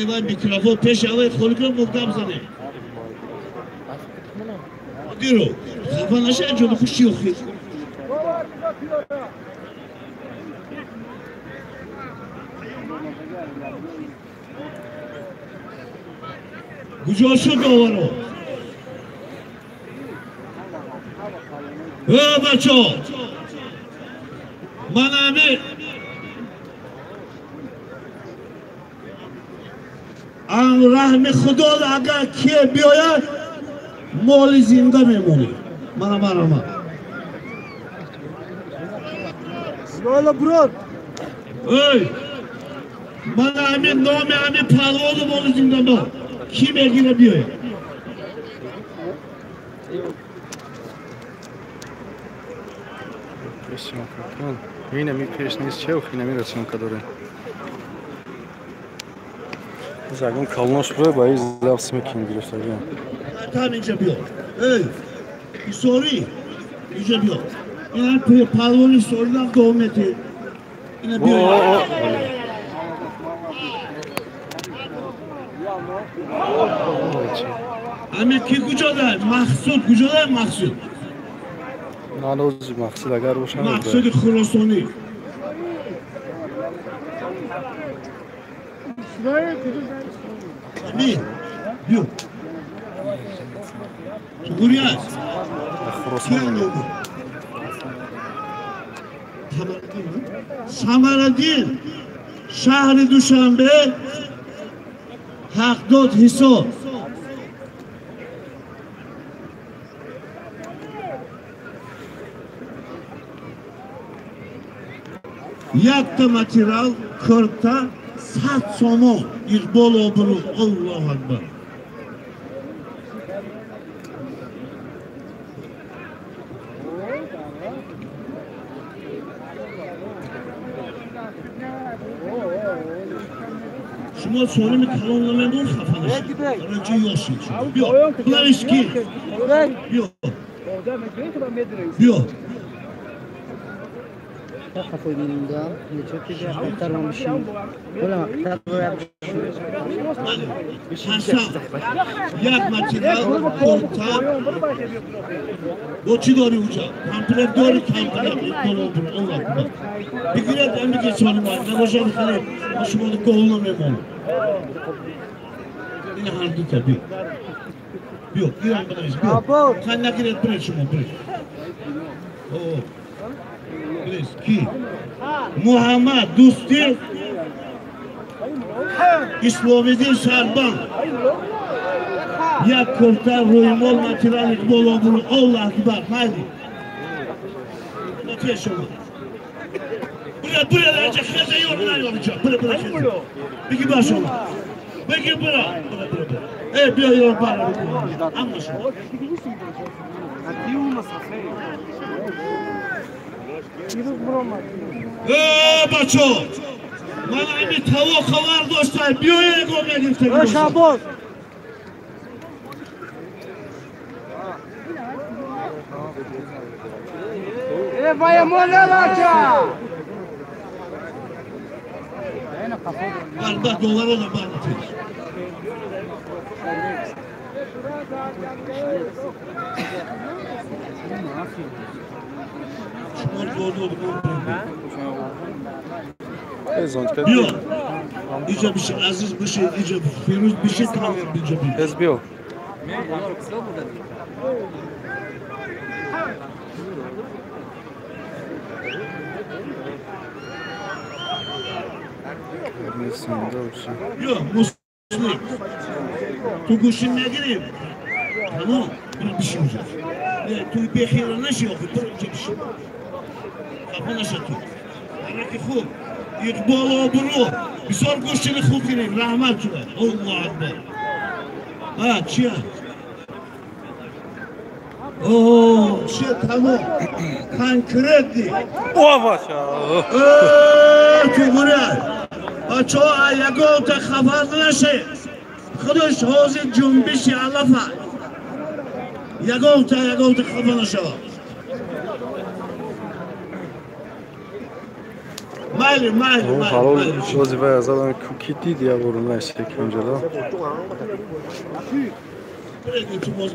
Вай микрофон пеш авай холӣ кунед муқдам занед. Диро. Хафа нашед ҷону хуши охир. Куҷо шуд доваро? Э бачо, ман ами раҳми Худо агар ке биёяд моли зинда мемонед. Мана мана. Эй, мана ами номи ами палвону моли зинда мо. Ки мегира биёяд? Инами пеш нест, чех инами съёмка дорем. Ягон калонош буре ба из запись мекунем гирифтагиам. Там инҷа биё. Эй, Исори, инҷа биё. Ина палвони Исоридам дом мети. Ина биё. Ами ки куҷо дар? Мақсуд куҷо дар Мақсуд? Наноз Мақсуд агар бошад. Мақсуди Хуросонӣ. Ами, биё. Тугури аст. Хуросон. Самараддин, шаҳри Душанбе, Ҳақдод Ҳисор. Якта материал курта 100 сомон. Иқбол обрӯ. Аллоҳу акбар. Шумо солими калон намемон хафа нашед. Барои ёшед шумо. Биё. Булариш ки? Биё. Биё. Ҳасан, як материал курта. Бо чӣ дорӣ уҷа? Комплект дорӣ, комплект. Бигиред, амиги солима. Набошад хеле шумо гол намемонад. Ин ҳар дута биё. Биё, ирам бинавис, биё. Хан нагиред, биред шумо, биред. Биред, ки? Муҳаммад Дӯстӣ Исломиддин Сарбанд. Як курта рӯймол материал Иқбол обрӯ. Аллоҳу акбар. Майли. Шумо. Буре, буре, инҷа хезе ёр наёрҷа. Буре, буре, хезе. Бигӣ ба шумо. Бигӣ бура. Буре, буре, буре. Э, биё ёр бара. Амма шумо. Э, бачо. Ман ами тавоқа вардошта. Биё ягон мегирифта. Шабоз. Бар доллара да бар тез. Биё. Иҷа биши, Азиз биши, иҷа Фирӯз биши, тамом иҷа биши. Тез биё. Биё, Муслим. Ту гӯши мегирӣ? Тамом, бира биши инҷа. Не, ту бехира наши охи, бира инҷа биши. Хафа наша ту. Ҳараки хуб. Иқбол обрӯ. Бисёр гӯштини хуб гирем. Раҳмат шуда. Аллоҳу акбар. А, чия? О, чия тамом. Конкретный. О, бача. Туғура. Бачаҳо ягонта хабар наше. Худаш ҳозир ҷунбиши алафа. Ягонта хафа нашава. Майли, майли, майли. Ҳалол вазифаи азадан ки дид як бор наисе ки онҷода.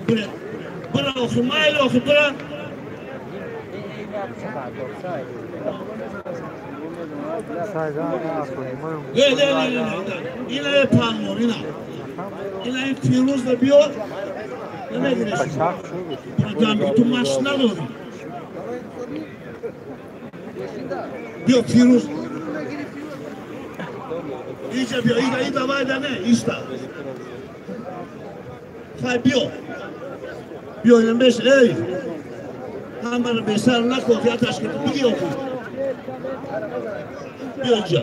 Бира, бира, охи, майли, охи, бира. Не, не, не, не, не. Ина е панмор, ина. Ина е Фирӯз да биё. Намегиреш. Братан, ту маш надорӣ. Биё Фирӯз. Иҷа биё, ида, ида, вайда не, иста. Хай биё. Биё, ина беш, эй. Ҳамаро бесар накун, яташ ки биги охи. Биё инҷа.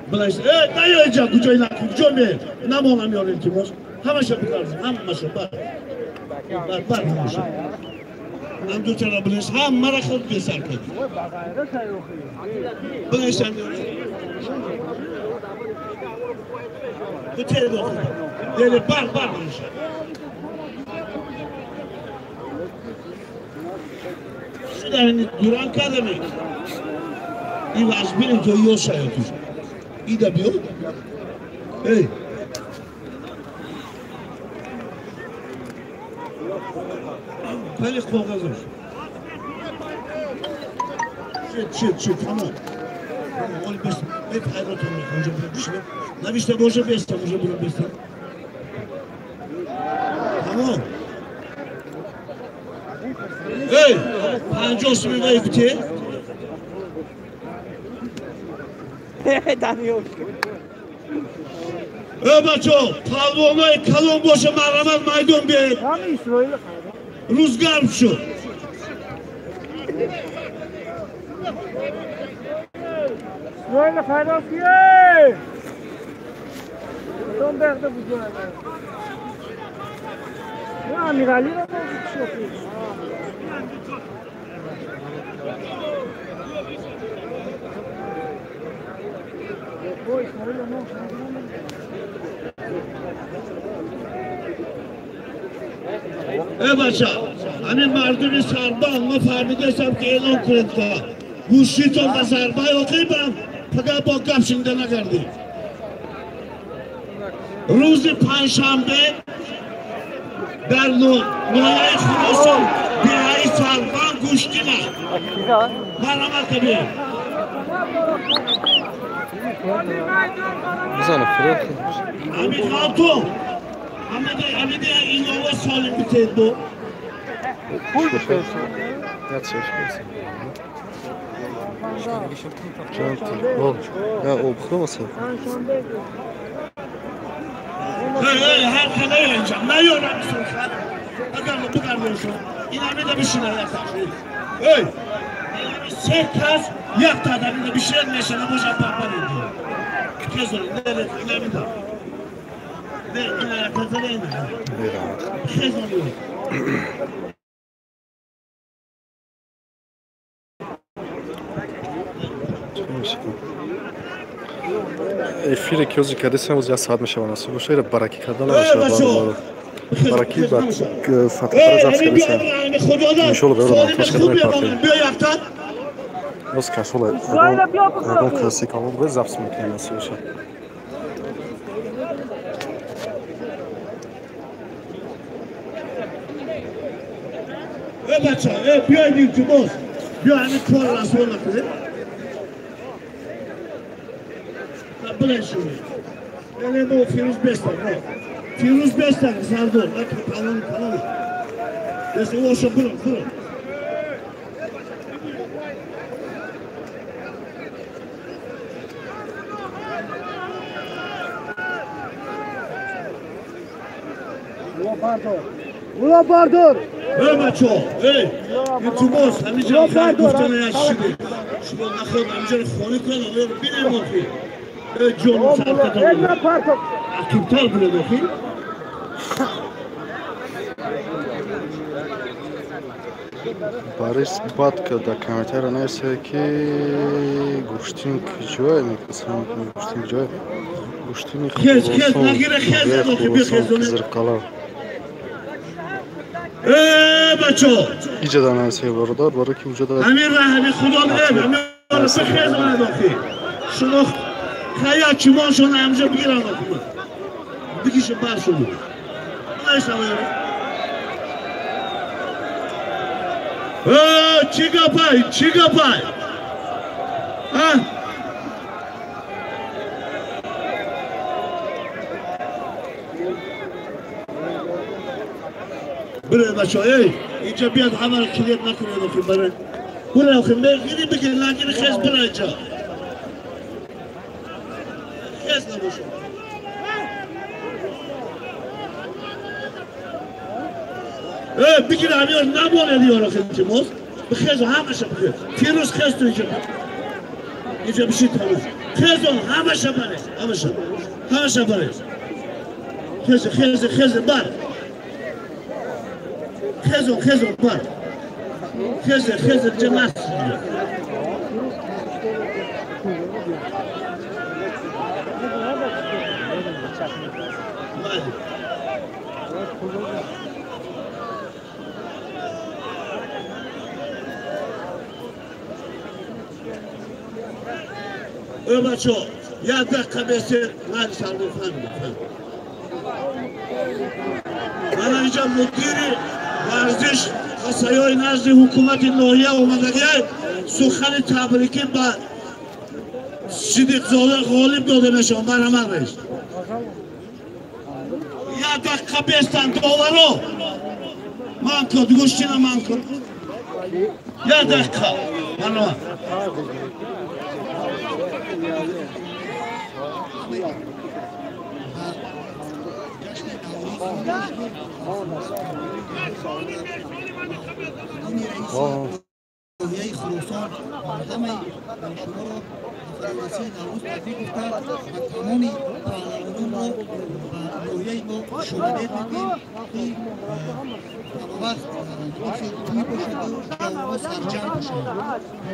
Билаш, эй, наё инҷа, куҷои накун, куҷо меед? Намонам ёр илтимос. Ҳамаша бикарзим, ҳамаша, бар. Бар, бар ҳамаша. Ам ду тара билеш, ҳамаро худ бесар кун. Билеш, ам Бутер охи. Леле, бар, бар ҳамаша. Дуран кардаме. И вазбини то ёшая туш. Ида биё. Эй. Хеле коғазош. Шит, шит, шит, тамом. Оли бес, бе пайдотон мекунам, унҷа бишинем. Навишта боша бестам, унҷа бурам бестам. Тамом. Эй, 50 сумӣ вай бите? Эй, бачо, палвонои калон боша марҳамат майдон биёед. Рӯз гарм шуд. Эй бача, ҳамин мардуми Сарбанд ма фаҳмидастам ки эълон кунед ка гӯшитон ба Сарбай оқибам, фақат бо гап шунида нагардед. Рӯзи панҷшанбе дар ноҳияи Хуросон деҳаи Сарбанд гӯштина. Марҳамат кунед. Бизана фиреб. Ҳамин халтум. Ҳамиде илова солим битед бо. Я обхромаса. Ҳар қадар инҷа наёрам сурхат. Агар бигардоншо. Ин ҳамида бишина якташ. Эй! Се кас як та ҳамида бишинад мешана боша барбар инҷо. Хезор, не, ин ҳамида. Не, ин якта не. Хезор. Эфире ки ҳозир кардесам, ҳозир як соат мешавад насиб боша, ира баракӣ карда намешавад. Бараки ба фатҳара запс кардаса. Иншолло беро монтаж карда мепартем. Боз касола ягон каси калон буд запс мекунем асиёша. بچه بیاید اینجا باز بیا همین کار رسول نکنه بلند شده یعنی با فیروز بستن فیروز بستن سردار پلان پلان بستن او برو برو اولا بردار ای بچه ها ای التماس همینجا خیلی گفتن یک شده شما نخواد همینجا رو خانه کنن بینیم آخی ای جان سرکتان عقیبتر بلد آخی Борис Батка дар комментария нависае ки гӯштин куҷое мепурсам гӯштин куҷое гӯштини Хуросон Қизирқала бачо иҷа дар нависае бародар барои ки уҷа ҳамин раҳми худо бихезонад охи шумо хая чумоншон ҳамҷо бигиранд охи бикиша бар шумо чӣ гапай чӣ гапай بره بچه ای اینجا بیاد همه رو کلیر نکنید آخی بره بره آخی بگیری بگیر نگیری خیز بره اینجا خیز نباشه ای بگیر همیار نمانه دیار آخی تیموز بخیز همشه بخیز فیروز خیز تو اینجا اینجا بشید تموز خیز همشه بره همشه همشه بره خیز خیز خیز بر خزو خزو بر خزو خزو جماعت ای بچه یک دقیقه بسیر من سردار فهمیدم من اینجا مدیر ورزش و سیای نزد حکومت ناحیه آمدگی سخن تبریکی به صدیقزاده غالب داده میشوند برآمد رئیس یک دقیقه بستن داورا من کن گوشتینم من کن یک دقیقه برآمد ناحیه خراسان همه شما را فرارسید نوروز تبریک گفته و تمام پهلوانان را به ناحیه ما خوش آمدید میگوییم که همه وقت توی باشد و جوانها سرجمع باشند.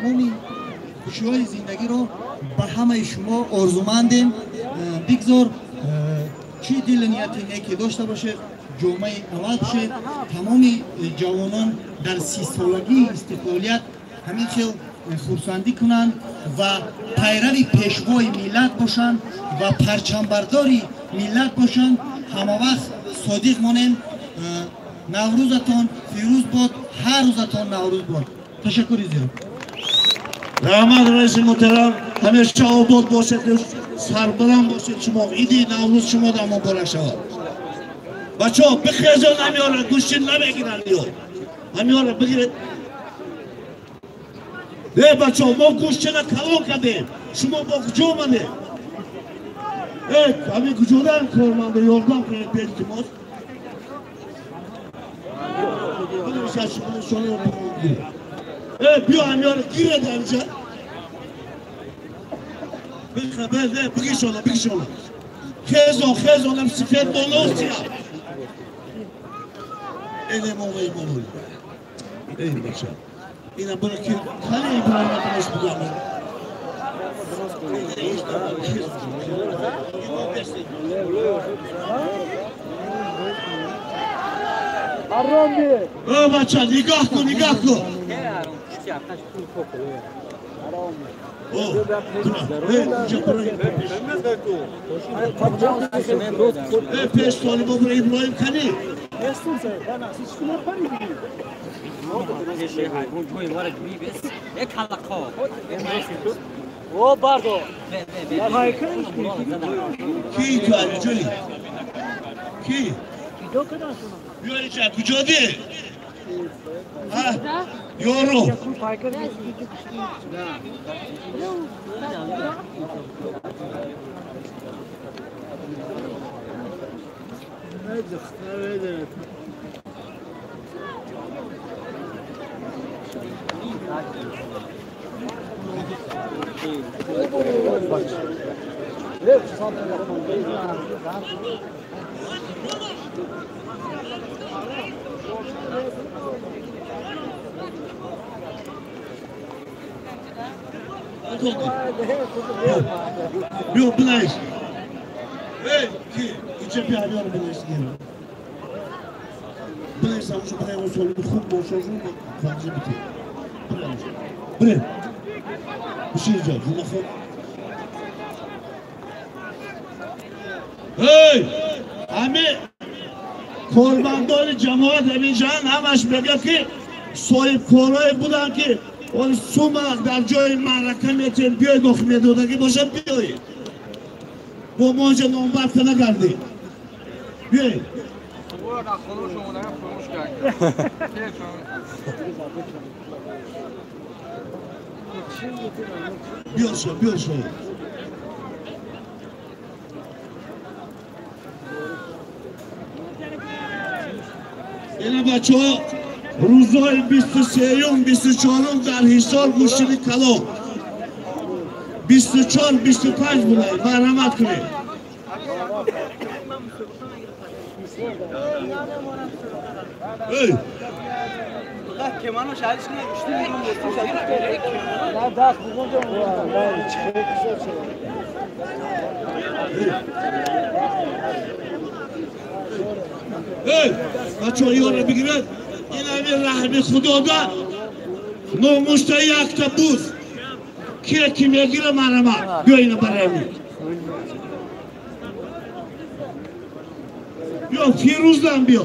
تمام خوشی‌های زندگی را به همه شما آرزومندیم. بگذار چی دل نیت نیکی داشته باشید، جامعه اول شد. تمام جوانان در 30 سالگی استقلالیت همین خیل خرسندی کنند و پیرو پیشوای ملت باشند و پرچمبردار ملت باشند. همه وقت صادق مانیم. نوروزتان فیروز باد، هر روزتان نوروز باد. تشکر زیاد. رحمت رئیس محترم، همیشه آباد باشد، سربلند باشد. شما عید نوروز شما در مبارک شود. بچه ها بخیزان همیاره گوشتی نمیگیرن دیار همیاره بگیرید. ای بچه ها ما گوشتی کلان کردیم، شما با کجا آمده؟ ای همین کجا دارم کارمنده یاردم کنید به التماس. ای بیا همیاره گیرد همینجا بخبر بگیشانه بگیشانه خیزان خیزان سفید بالا سیاه اینه موقعی مانوی این بچه اینه برای که خیلی ابراهیم اتماش بگم О бача, нигоҳ кун, нигоҳ кун. Пеш толибо бура Иброҳим кани. Ки ту али ҷули? Ки? Биё инҷа, куҷо ди? Ёру. Биё бинавис. Эй, ки? Инҷа биё, ҳамёро бинавис. Бинавис, ҳамуша бинавис, солими хуб бошошу фарза бите. Бинавис. Бирем. Бишин инҷа, ҷунахон. Эй, ҳами кормандони ҷамоат ҳаминҷаан ҳамаш мегӯяд ки соҳибкорое буданд ки он сума дар ҷои маърака метиҳем, биёед охи медодагӣ бошад, биёед. Бо мо инҷа номбар ка нагардем. Биёед. Биёр шо, биёр шо. Ина бачаҳо рӯзҳои 23-юм, 24-ум дар Ҳисор гӯштини калон. 24, 25 будаед, марҳамат кунед. Эй! Эй! Бачаҳо ёро бигиред. Ин ҳамин раҳми худода номушта якта буз. Кие ки мегира марҳамат. Биё ина барои. Биё Фирӯздан биё.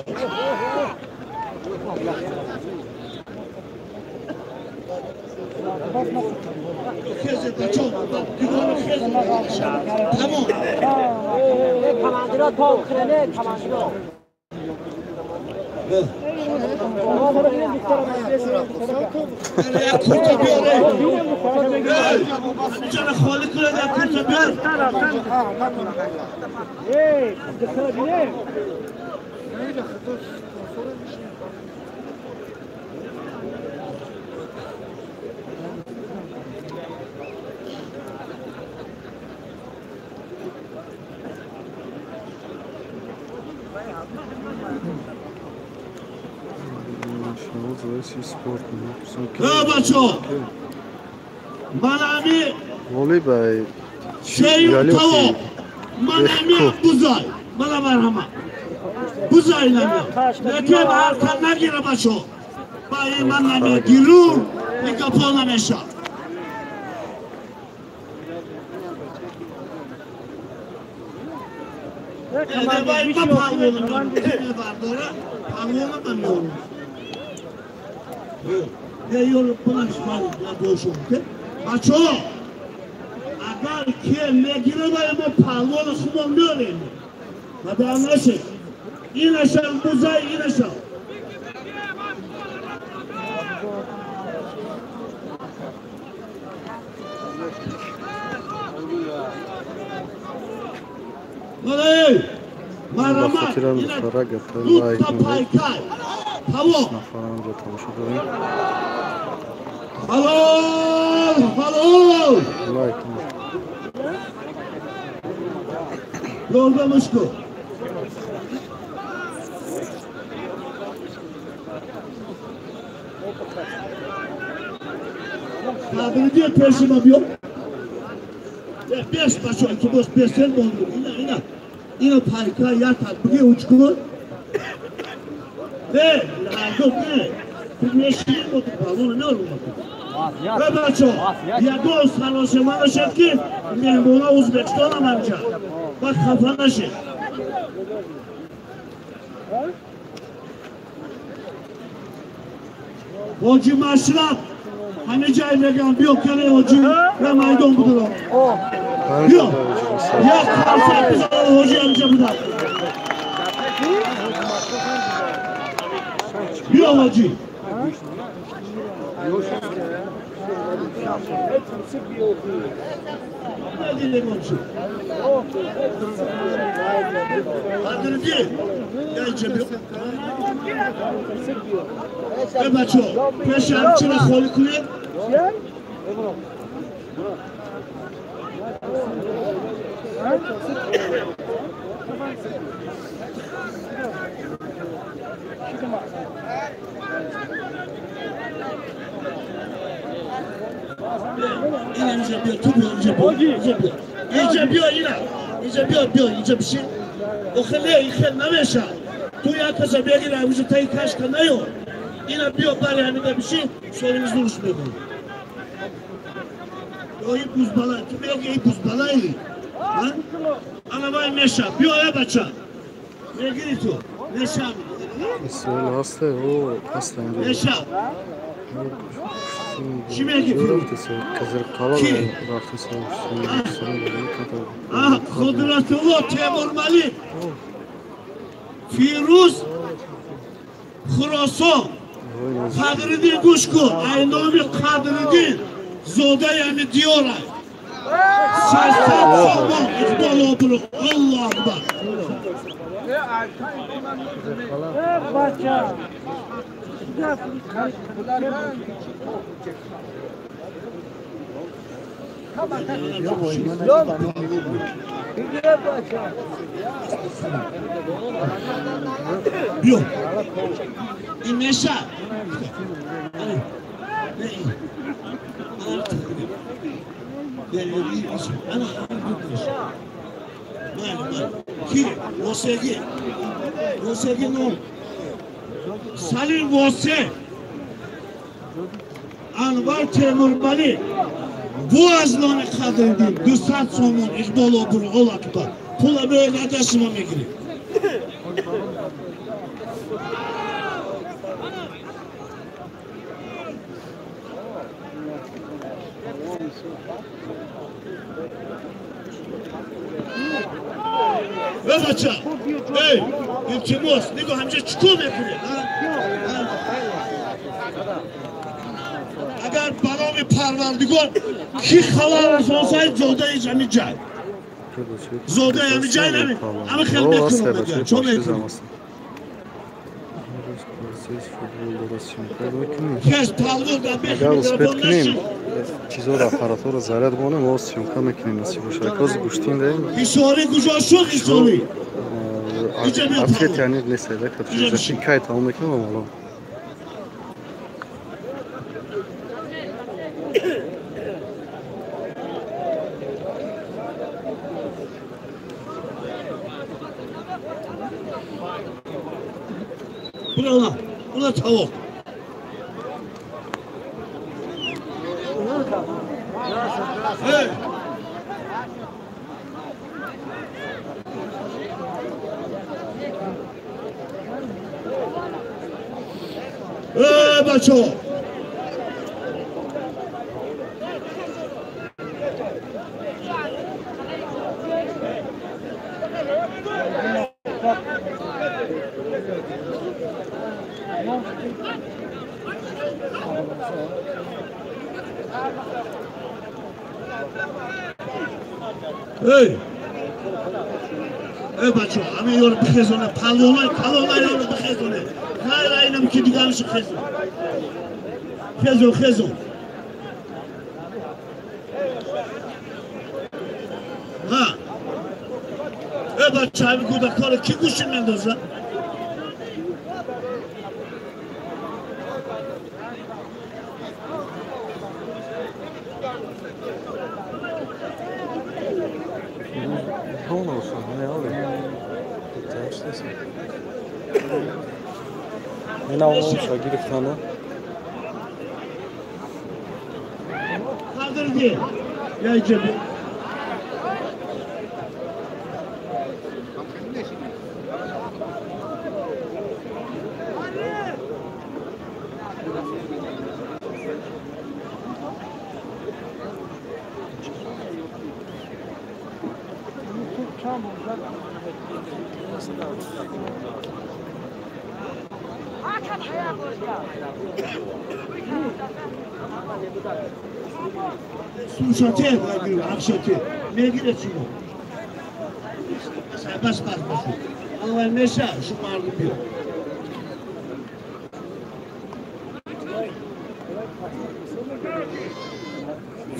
Хезе бачаҳо, дигоро хезе. Тамом. Командира то хрене, командира. Як курта биёре. Ҷана холӣ кунед, як курта биёр. Бачаҳо, ман ҳами сеюм тавоқ, ман ҳами бузай, мана марҳамат. Бузай намеёд. Лекин ҳарка нагира бачаҳо. Ба ин ман намегирум, ин гапҳо намешавад. Ман палвонам мебардора, палвонам ман меорам. Бачаҳо, агар ке мегирад, мо палвони худро меорем. Мадар нашед. Инашам бузай, инашам. Эй, марҳамат, ина дута пайкай. Тавоқ. Ҳалол, ҳалол. Ёрдамаш кун. Табриди пеши ма биё. Пеш бачаҳо, илтимос пешсен монду. Ина, ина. Ина пайка як та биги уч кун. Не, не, мешинем бо палвона меорум. Бачо, ягон саросема нашад ки меҳмона Ӯзбекистонам ҳамча. Баъд хафа нашед. Ҳоҷи Машраб ҳаме ҷай мегам биё кане ҳоҷи ва майдон будро. Биё. Як қарсак бизанад ҳоҷи ҳамча буда. Биё ҳоҷи. بچه پیش همچین خالی کنید. اینجا بیا تو بیا اینجا بیا اینجا بیا اینجا بیا اینا اینجا بیا بیا اینجا بشین. آخه نه این خیلی نمیشه تو یک کس بگیر همیشه تایی کش کن نیو اینا بیا بله همین بشین سوالimiz درست میکنی. یا این بوز بالای تو بیا که این بوز بالایی انا وای میشه بیا یا بچه میگیری تو میشه سوال هسته او هسته اینجا میشه چی میگی؟ قدرت الله تیمور ملک فیروز خراسان قدردین گوش کن ای نامی قدردین زاده همی دیاره 600 سامان اقبال آبرو الله اکبر. بیا این میشه کی واسگی واسگی نو سلیم واسه انور تیمورملی bu از نام قدردین 200 سومون اقبال آبرو الله اکبر پول به دست ما میگیری. بچه ای التماس نگاه همیشه چیکار میکنی؟ اگر برام پروردگار کی خبر رسانسای زاده همی جای زاده همی جای نمی همه خیلی میکنم چون میکنم اگر успеть кунем чизоро аппаратҳоро заряд монем о съёмка мекунем насиб бошад кози гӯштин даем ҳисорӣ куҷо шуд ҳисорӣ ответ яъне нест кай тамом мекунем амало. Buna, buna tavuk. Hey. Hey بچه. ای ای بچه همه یارو بخیزونه پلوانای کلانای یارو بخیزونه غیر اینم که دیگرش خیزون خیزون خیزون ها ای بچه همین گودکاره کی گوشی مندازه؟ Ина онша гирифтана. Қадрди. Я ҷаби. Сушате, акшате, мегире чино. Бас бас бас. Аллах меша, шумар биё.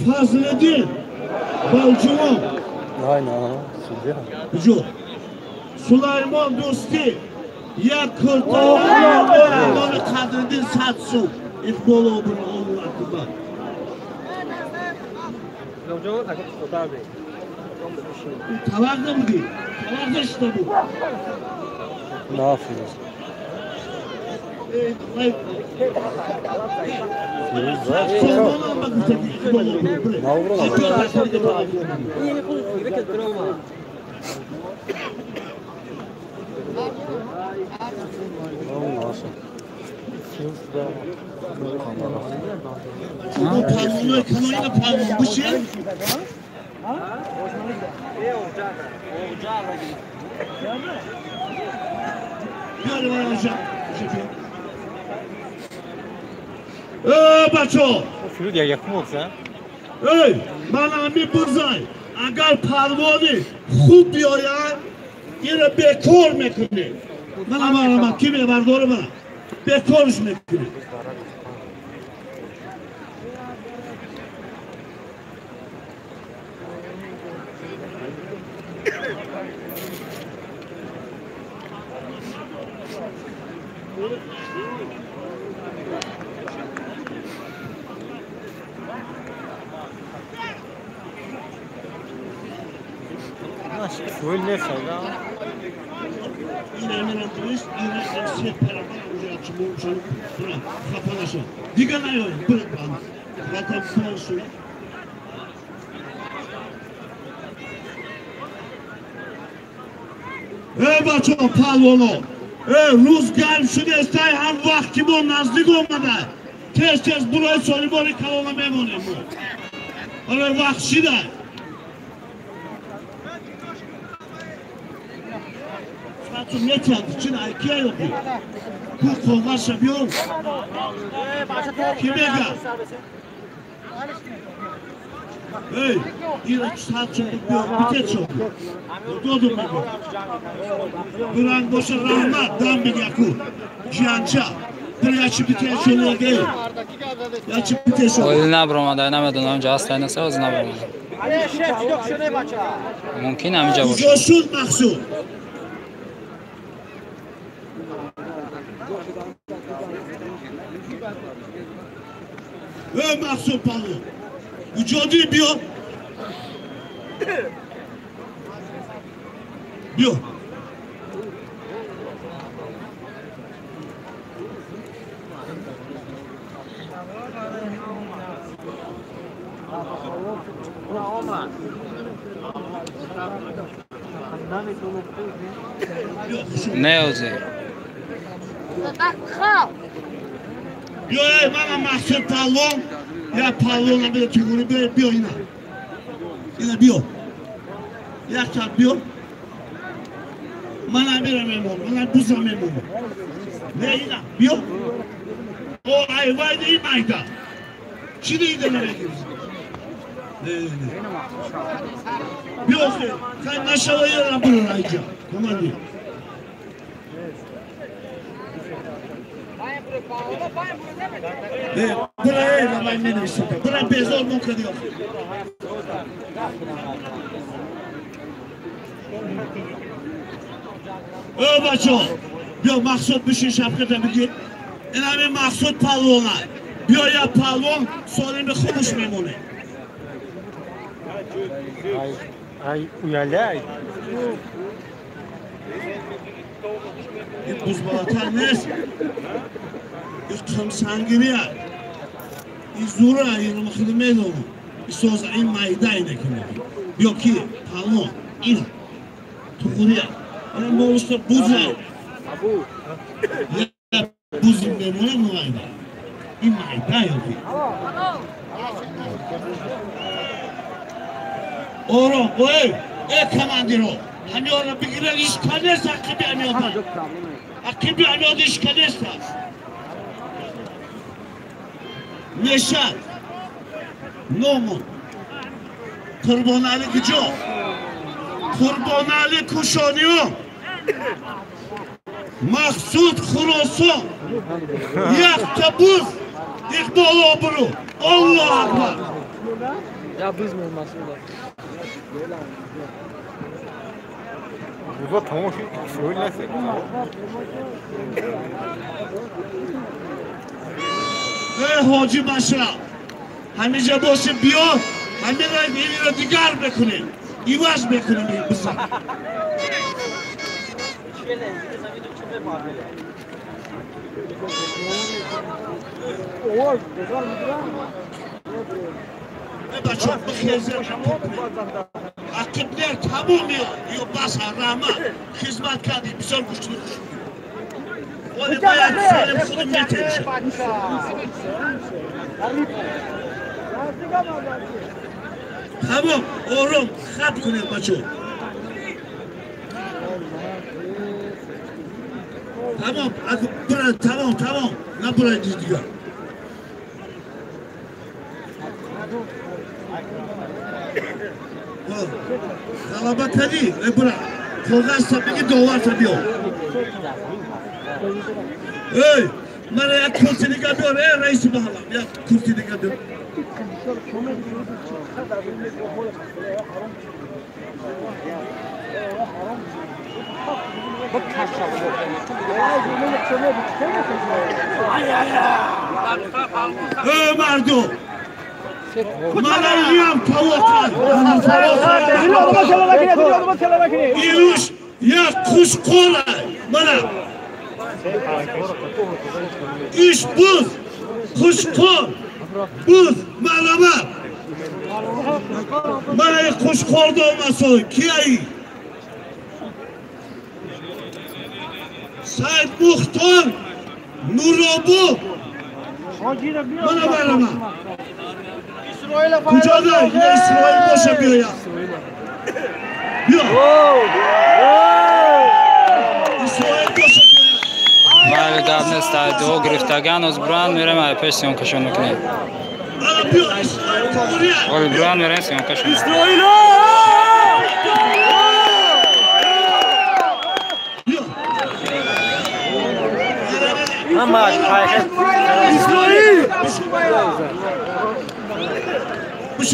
Фазлиддин Балҷувон. Най, судья. Ҷо. Сулаймон дӯстӣ як курта номи Қадриддин 100 сум. Иқбол обур Аллоҳу акбар. Тавақ набудӣ? Тавақ нашида буд. На, Фирӯз. Фирӯз зад. Бачо! Эй, ман ами бузай, агар парвони хуб биёяд, инро бекор мекунӣ. Ман амарам, ки мебардорам мана? Бекорш мекунӣ. Эй бачо палвоно, эй рӯз гарм шудестай, ҳар вақт ки мо наздик омада, тез тез бурои солибори калона мемонем мо. Ҳоло вақт шида. Сату метиҳанд, чин айкия ёбӣ? Ку коғазша биёр. Ки мега? Эй, ира сату биёр, битет шо. Додум мего. Дуранг боша раҳмат, дам бигя ку. Ҷиянча. Дир ячи битет шо лаге. Ячи битет шо. Оли набромада, намедонам ҷа аст айнаса, оз набромада. Мумкин ҳаминҷа бошад. Куҷо шуд Мақсуд? Эй Мақсуд палвон, куҷо дӣ биё? Биё. Не ози. Биё, эй, мана Мақсуд палвон, я палвон амида тугури биё, биё ина. Ина биё. Як чат биё. Ман амира мемонам, ман буза мемонам. Не ина, биё. О, ай вай ди майда. Чӣ дида намегирӣ? Не, не, не. Биё, хай нашава яра бура айҷа. Команди. Бура, эй, давай менависам. Бура безор мон кади охир. Эй бачо, биё Мақсуд бишин шапката бигир. Ин ҳамин Мақсуд палвона. Биё я палвон солими худаш мемонем. Ай, уяляй. Ин бузбалатар нест. Ин қамсангирия. Ин зура, ин худо медонам. Ин соз ин майда ине ки мегӣ. Биё ки палон ин туғурия. Ин молушта буза. Я бузи мемона майда. Ин майда ёки. Ором, ой, э командиро. Ҳамёро бигирад ишканест ақиби ҳамёда. Ақиби ҳамёда ишканест. Мешад. Номун. Қурбонали куҷо? Қурбонали Кушониё. Мақсуд Хуросон. Якта буз. Иқбол обрӯ. Аллоҳ акбар. Буза тамом шуд, Исроил нест. Эй ҳоҷи Машраб, ҳамиҷа бошем, биё, ҳаминро инро дигар мекунем, иваз мекунем ин буза. Бачо, бихезем, ақибнер тамом ё бас раҳмат хизмат кардем, бисёр гӯштини хуш. Оли бояд солим худо метемша. Тамом, ором, хат кунем бачо. Тамом, бура, тамом, тамом, набурай дигар. Ғалаба кардӣ, бура, коғазта биги, доварта биё. Эй, мана як курси дига биёр, эй раиси маҳалла, як курси дига биёр. Эй мардум! Маналиям тавоқан. Ируш як қушқора. Мана. Иш буз, қушқор, буз, малама. Мана қушқорда омасой, кияи? Сайд Мухтор, Нуробу. Мана барама. Куҷода? Исроил боша биёя. Биё. Исроил боша биёя. Бале, гап нест, дуо гирифтаган оз буран мерем, ай пеш съёмкашон мекунем. Биё, Исроил туғрия. Оли буран мерем съёмкашон. Исроил!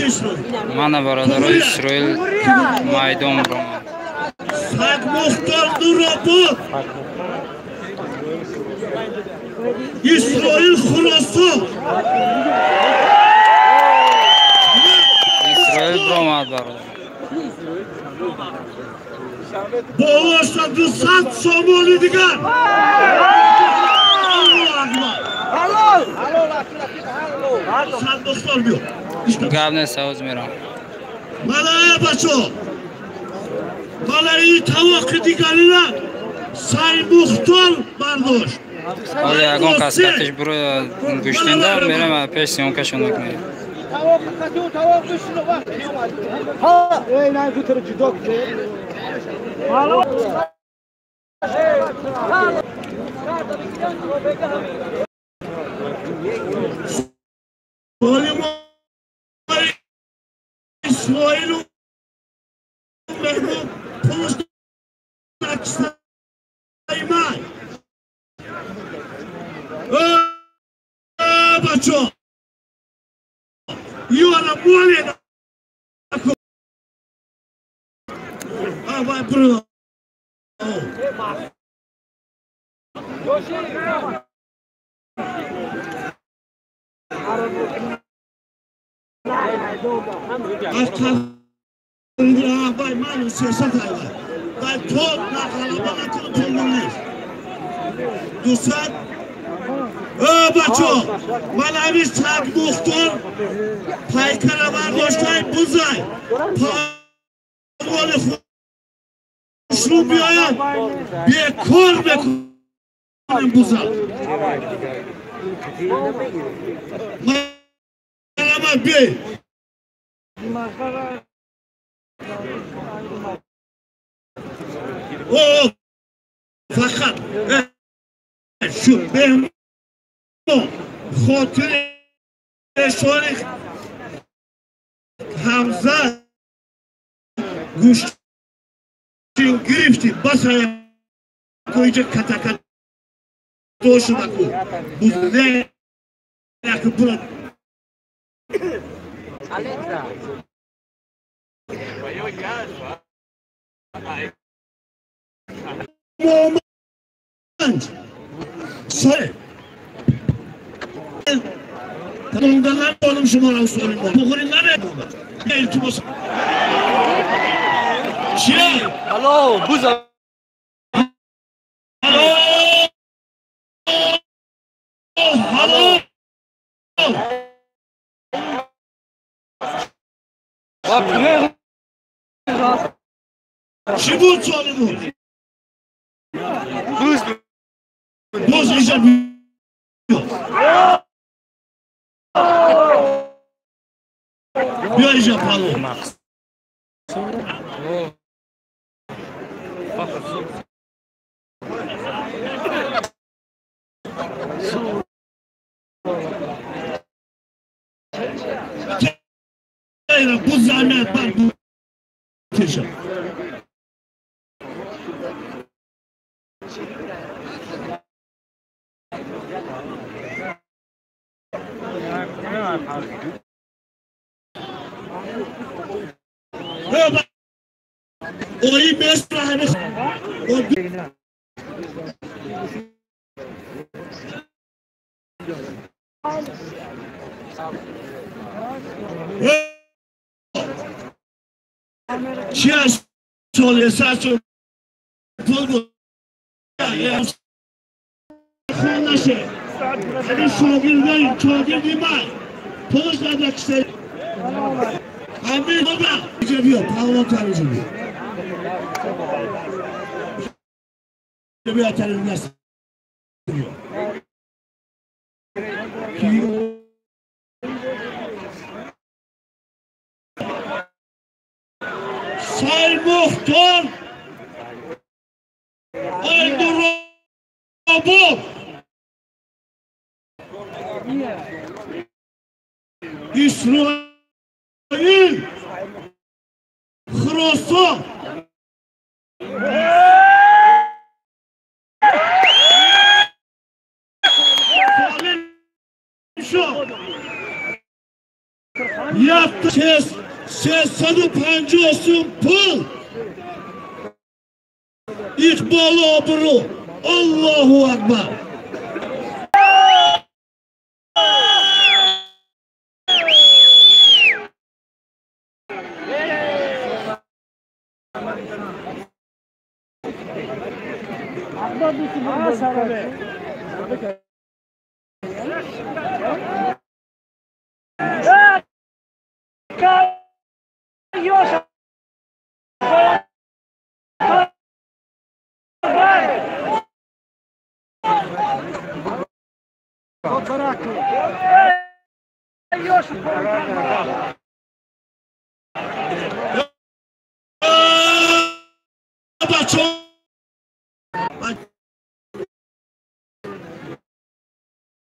Исроил! Мана бародаро Исроил майдон ромад. Саг Мухтор Нуробод. Исроил Хуросон. Исроил ромад бародар. Болоша 200 сомони дигар. Аллоҳ акбар. Сад Мухтор биё. Гап нест, оз мерам. Мана эй бачо. Мана ин тавоқи дигарина Сай Мухтор бардошт. Оли ягон каскатиш буро гӯштинда мерем, пеш съёмкашон мекунем. Исроилу меҳмон пулш дар бачо, ёра моле Авай бро. Вай, ману сиёсат айвай. То ғалаба накунам пулмон нест. 200. Бачо, ман ҳамин саг мухтор пайкара бардоштай бузай. Палвони хушрӯ биёяд, бекор мекунем буза. Марама бе. О, фақат шу меҳмон хотири эшони Ҳамза гӯштин гирифтӣ, бас ҳаякоиҷа катакадо шудаку бузняку бура. Моманд соҳиб Монданам шуморо устоним буғури намемонад. Илтимос. Чия? Алло, буза. Алло! Алло! Чӣ буд солимун? Буз. Буз инҷа биё. Биё инҷа палу. Буз замият бар кеша. Ои месра ҳами чи аз соли сасу пул хон наше. Ҳамин шогирдои шогирди ман пулш надакшта. Ҳамин боба инҷа биё, палвон таринҷа биё. Биё тарин даст биё. Сай Мухтор Айдуробо Исроил Хуросон шуд. Як 350 сум пул иқболу обрӯ. Аллоҳу акбар. Бачо